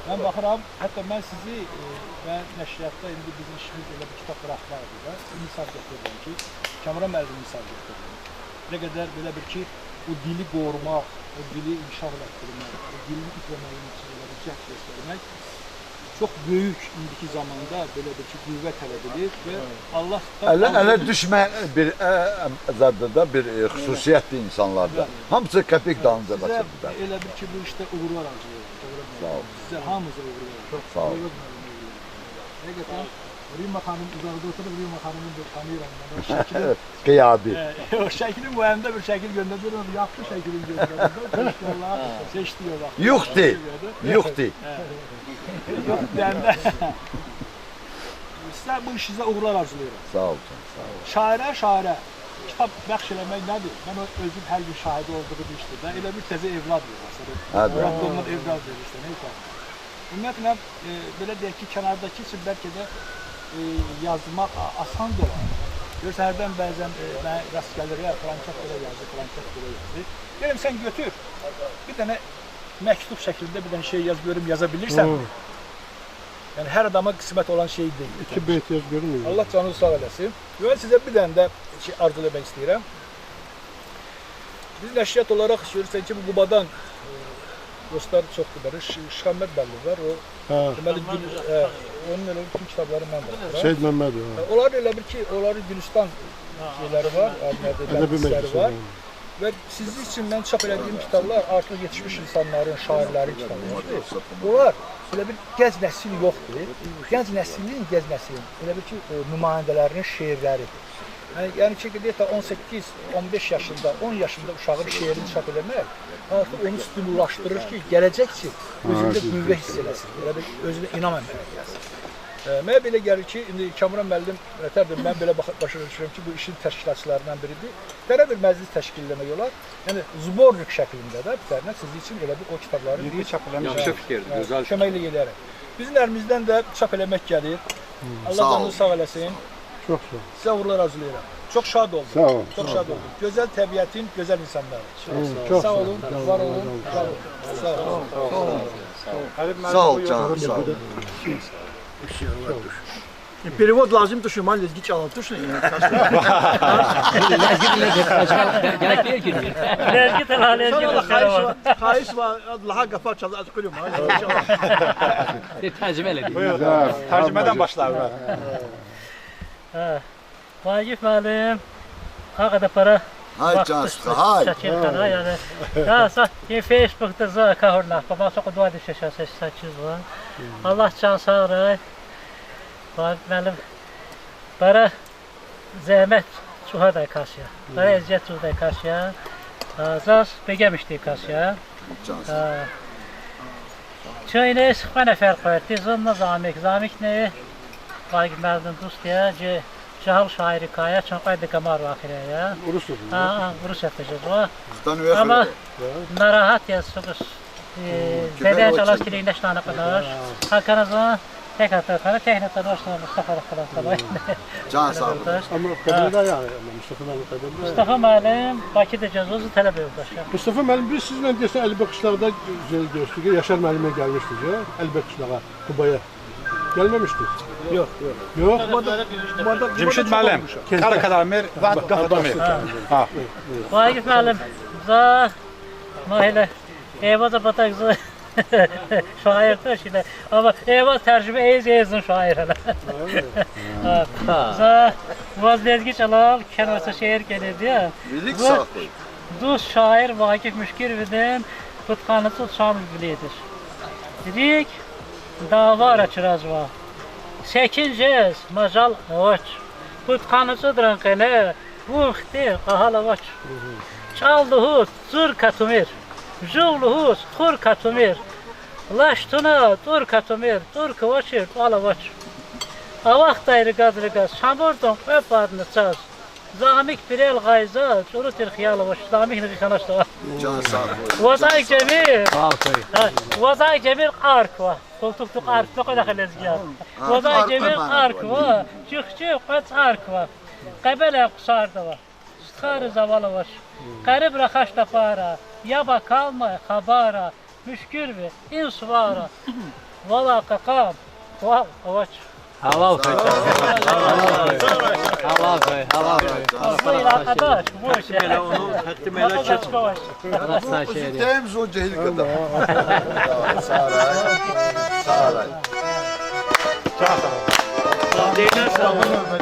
Mən baxıram, hətta mən sizi, e, və nəşriyyatda indi bizim işimiz elə bir kitab buraxmaqdır da, misal gətirirəm ki, Kamran müəllimi misal gətirirəm. Nə qədər belə bir ki, o dili qorumaq, o dili inkişaf elətdirmək, o dilin itməməyi üçün elə bir cəhd göstərmək. Çok büyük indiki zamanda böyle bir şey, qüvvə tələb edir və Allah Ələ, ələ düşmə bir, e, zaddır da, bir, e, xüsusiyyətdir insanlarda. Hamısı kəpik dalınca qaçır bir də. Sizə elə bil ki, bu işdə uğurlar arzulayıram. Sağ ol. Sizə hamınıza uğurlar. Sağ ol. Həqiqətən, Rima xanım uzaqda oturub, Rima xanımı da tanıyıram mən. O şəkili, Qiyabi. E, o şəkili, bu əmdə bir şəkil göndərdi. Yaxşı şəkilin göndərdi. İnşallah seçdi yola. Yoxdur. Yoxdur. Yox, deyəndə. Sizə bu işinizdə uğurlar arzulayıram. Sağ ol, can, sağ ol. Şairə, şairə kitab bəxş eləmək nədir? Mən o özüm hər gün şahidi olduğum işdir də. Elə bir təzə övlad verir sənə. Hə, də. Yaratdığımız övlad verir sənə, neysə. Ümumiyyətlə, e, belə deyək ki, kənardakı üçün bəlkə də, e, yazmaq a-, asan da olar. Görürsən, hərdən bəzən, e, mənə rast gəlir, "Ya, filan kəs belə yazdı, filan kəs belə yazdı." Deyirəm, sən götür, bir dənə məktub şəklində bir dənə şey yaz, görüm, yaza bilirsən. Hı. Yəni, hər adama qismət olan şey deyil. İki beyt yaz, görüm. Allah canınızı sağ eləsin. Mən sizə bir dənə də şey arzu eləmək istəyirəm. Biz nəşriyyat olaraq istəyirik ki, bu Qubadan, e, dostlar çoxdur. Böyle Ş-, Şıxəmməd müəllim var, o, hə, deməli, Gül-, e, onun elə bütün kitabları məndə var. Seyid Məmmədov, hə. E, onlar elə bir ki, onların Gülüstan şeyləri var, ədəbi məclisləri var. Ədəbi məclisləri var. Və sizin üçün mən çap elədiyim kitablar artıq yetişmiş insanların, şairlərin kitablarıdır. Onlar elə bir gənc nəsil yoxdur. Gənc nəslin, gənc nəslin elə bir ki, e, nümayəndələrinin şeirləridir. Yəni, yəni ki, где-то on səkkiz, on beş yaşında, on yaşında uşağın şeirini çap eləmək artıq onu stimullaşdırır ki, gələcək üçün özündə qüvvə hiss eləsin. Elə bir özünə inam əmələ gəlsin. E, mənə belə gəlir ki, indi Kamran müəllim rəhbərdir, mən belə bax-, başa düşürəm ki, bu işin təşkilatçılarından biridir. Hərə bir məclis təşkil eləmək olar. Yəni, zbornik şəklində də bir dənə sizin üçün elə bir o kitabların bir, yaxşı fikirdir, hə, gözəl fikir. Köməklik eləyərək. Bizim əlimizdən də çap eləmək gəlir. Allah canınızı sağ eləsin. Çox sağ ol. Sizə uğurlar arzulayıram. Çox şad oldum. Sağ ol. Çox şad oldum. Gözəl təbiətin, gözəl insanları. Hı, çox sağ olun, var olun, var olun. Sağ olun. Sağ ol, can, sağ ol. Перевод лазим тушир, ман лезги чӀалал тушни. Лезги тилни герек тир. Лезги тилни, лезги тилни. Хайис ва, хайис ва, лагьай гафар чаз аз къулум, а, лезги чӀалал. Бuyur, tərcümədən başlayaq. Hə. Vaqif müəllim, həqiqətən pərə. Hay, vaxt can sıxdı, hay. Çətin, hə, yəni. Ya, sa-, e, Facebookda za kahurna, baba, soqu dua düşe şə, səs, səkiz var. Allah can sağ ol. Vaqif müəllim, pərə zəhmət çuhaday kas ya. Pərə əziyyət çuhaday kas ya. Ha, zaz begemişdi kas ya. Can sağ ol. Ha. Çəyni sıxmə nəfər qoyurdu, zınna Zamik. Zamik ne? Vaqif müəllim dust ya, ce-, cahil şairi kaya, çan qaydı kamar vaxirə ya. Urus sözü. Ha, ha, Urus yatacağız o. Ama narahat ya, sıkış. E, zeden çalas ki, leşnana kadar. Hakanızın tek hata, tek hata, Mustafa falan. Can sağ olun. Ama kadınlar yani, Mustafa müəllim kadınlar. Mustafa müəllim Bakıda cəzozu tələbə yoldaşı. Mustafa müəllim, biz sizinlə deyəsən Əli bəy qışlaqda gördük, Yaşar müəllimə gəlmişdik ya, Əli bəy qışlağa, Qubaya. Gəlməmişdik. Yox, yox. Yox. Cəmşid müəllim, Qara Qadəmir, Vaqif müəllim. Ha. Vaqif müəllim, za, Mahilə, Eyvaz Abataq za. Şair de şile. Ama Eyvaz tərcümə eyz eyzin şair hələ. Ha. Za, vaz lezgi çalal, kən olsa şeir gəlir ya. Dust şair Vaqif Müşkürovdan Butxanıtsud şam bilidir. Rik davara çırazva. Sekincez macal avaç. Butxanıtsudran qene vun xti qahal avaç. Çal duhut zur katumir. Jul luhuz qur katumir. Laş tuna tur katumir, tur kıvaçir, tual avaç. Avaxtay rigaz-rigaz, çamurdan qvepad nıçaz. Zamik pirel ğayza, ç'urutir xiyal avaç. Zamik nıgı xanaş da. Can sağ ol. Vazay Cemil. Sağ ol, sağ ol. Ha, Vazay Cemil Arkva. Koltuktu Arkva, koyda xelezgiya. Ha, Vazay Cemil Arkva, çıxçı qvets Arkva. Qebele qusar da va. Stxari zaval avaç. Qərib rəxəş təpara, yaba kalmay xəbara, müşkür ve insuvara. Valla qaqam, val avaç. Halal xoy. Halal xoy, halal xoy. Vay, arkadaş, bu şey. Hətta elə onu, hətta elə çətin. Arkadaş, bu şey. Temiz o cehil kadar. Sağ ol. Sağ ol. Сагъ ol. Сагъ ol.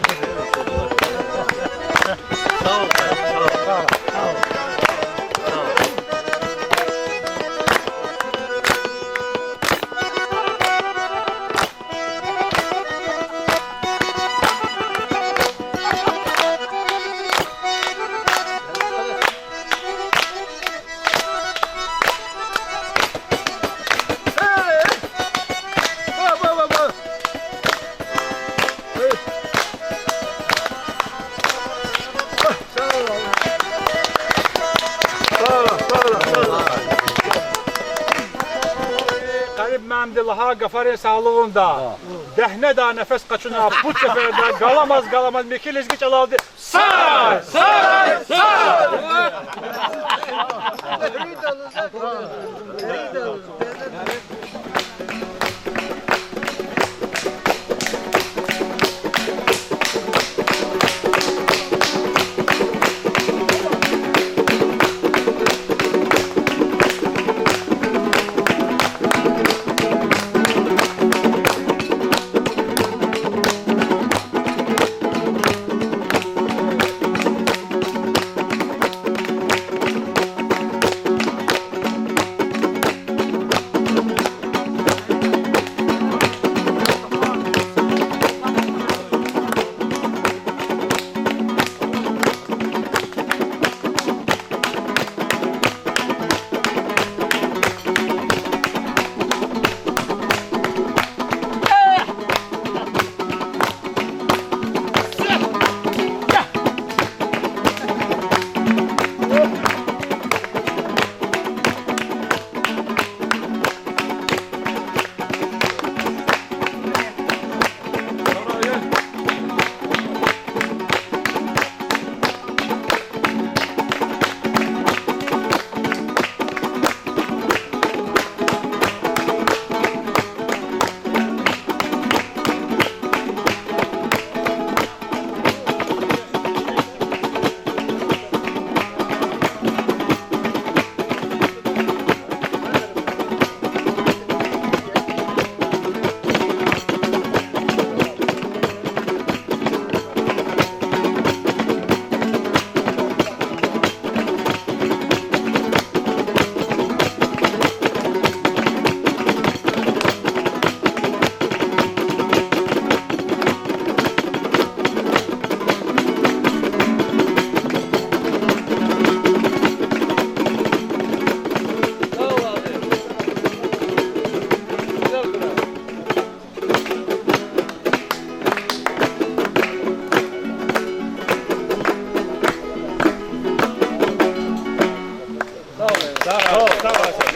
Къариб мямди лагьай гафарин сагълугъунда. Дегьнедай нефес къачуна, пуд сеферда галамаз-галамаз михьи лезги чӀалалди. Сагъ! Сагъ! Сагъ! Сагъ ol, сагъ ol.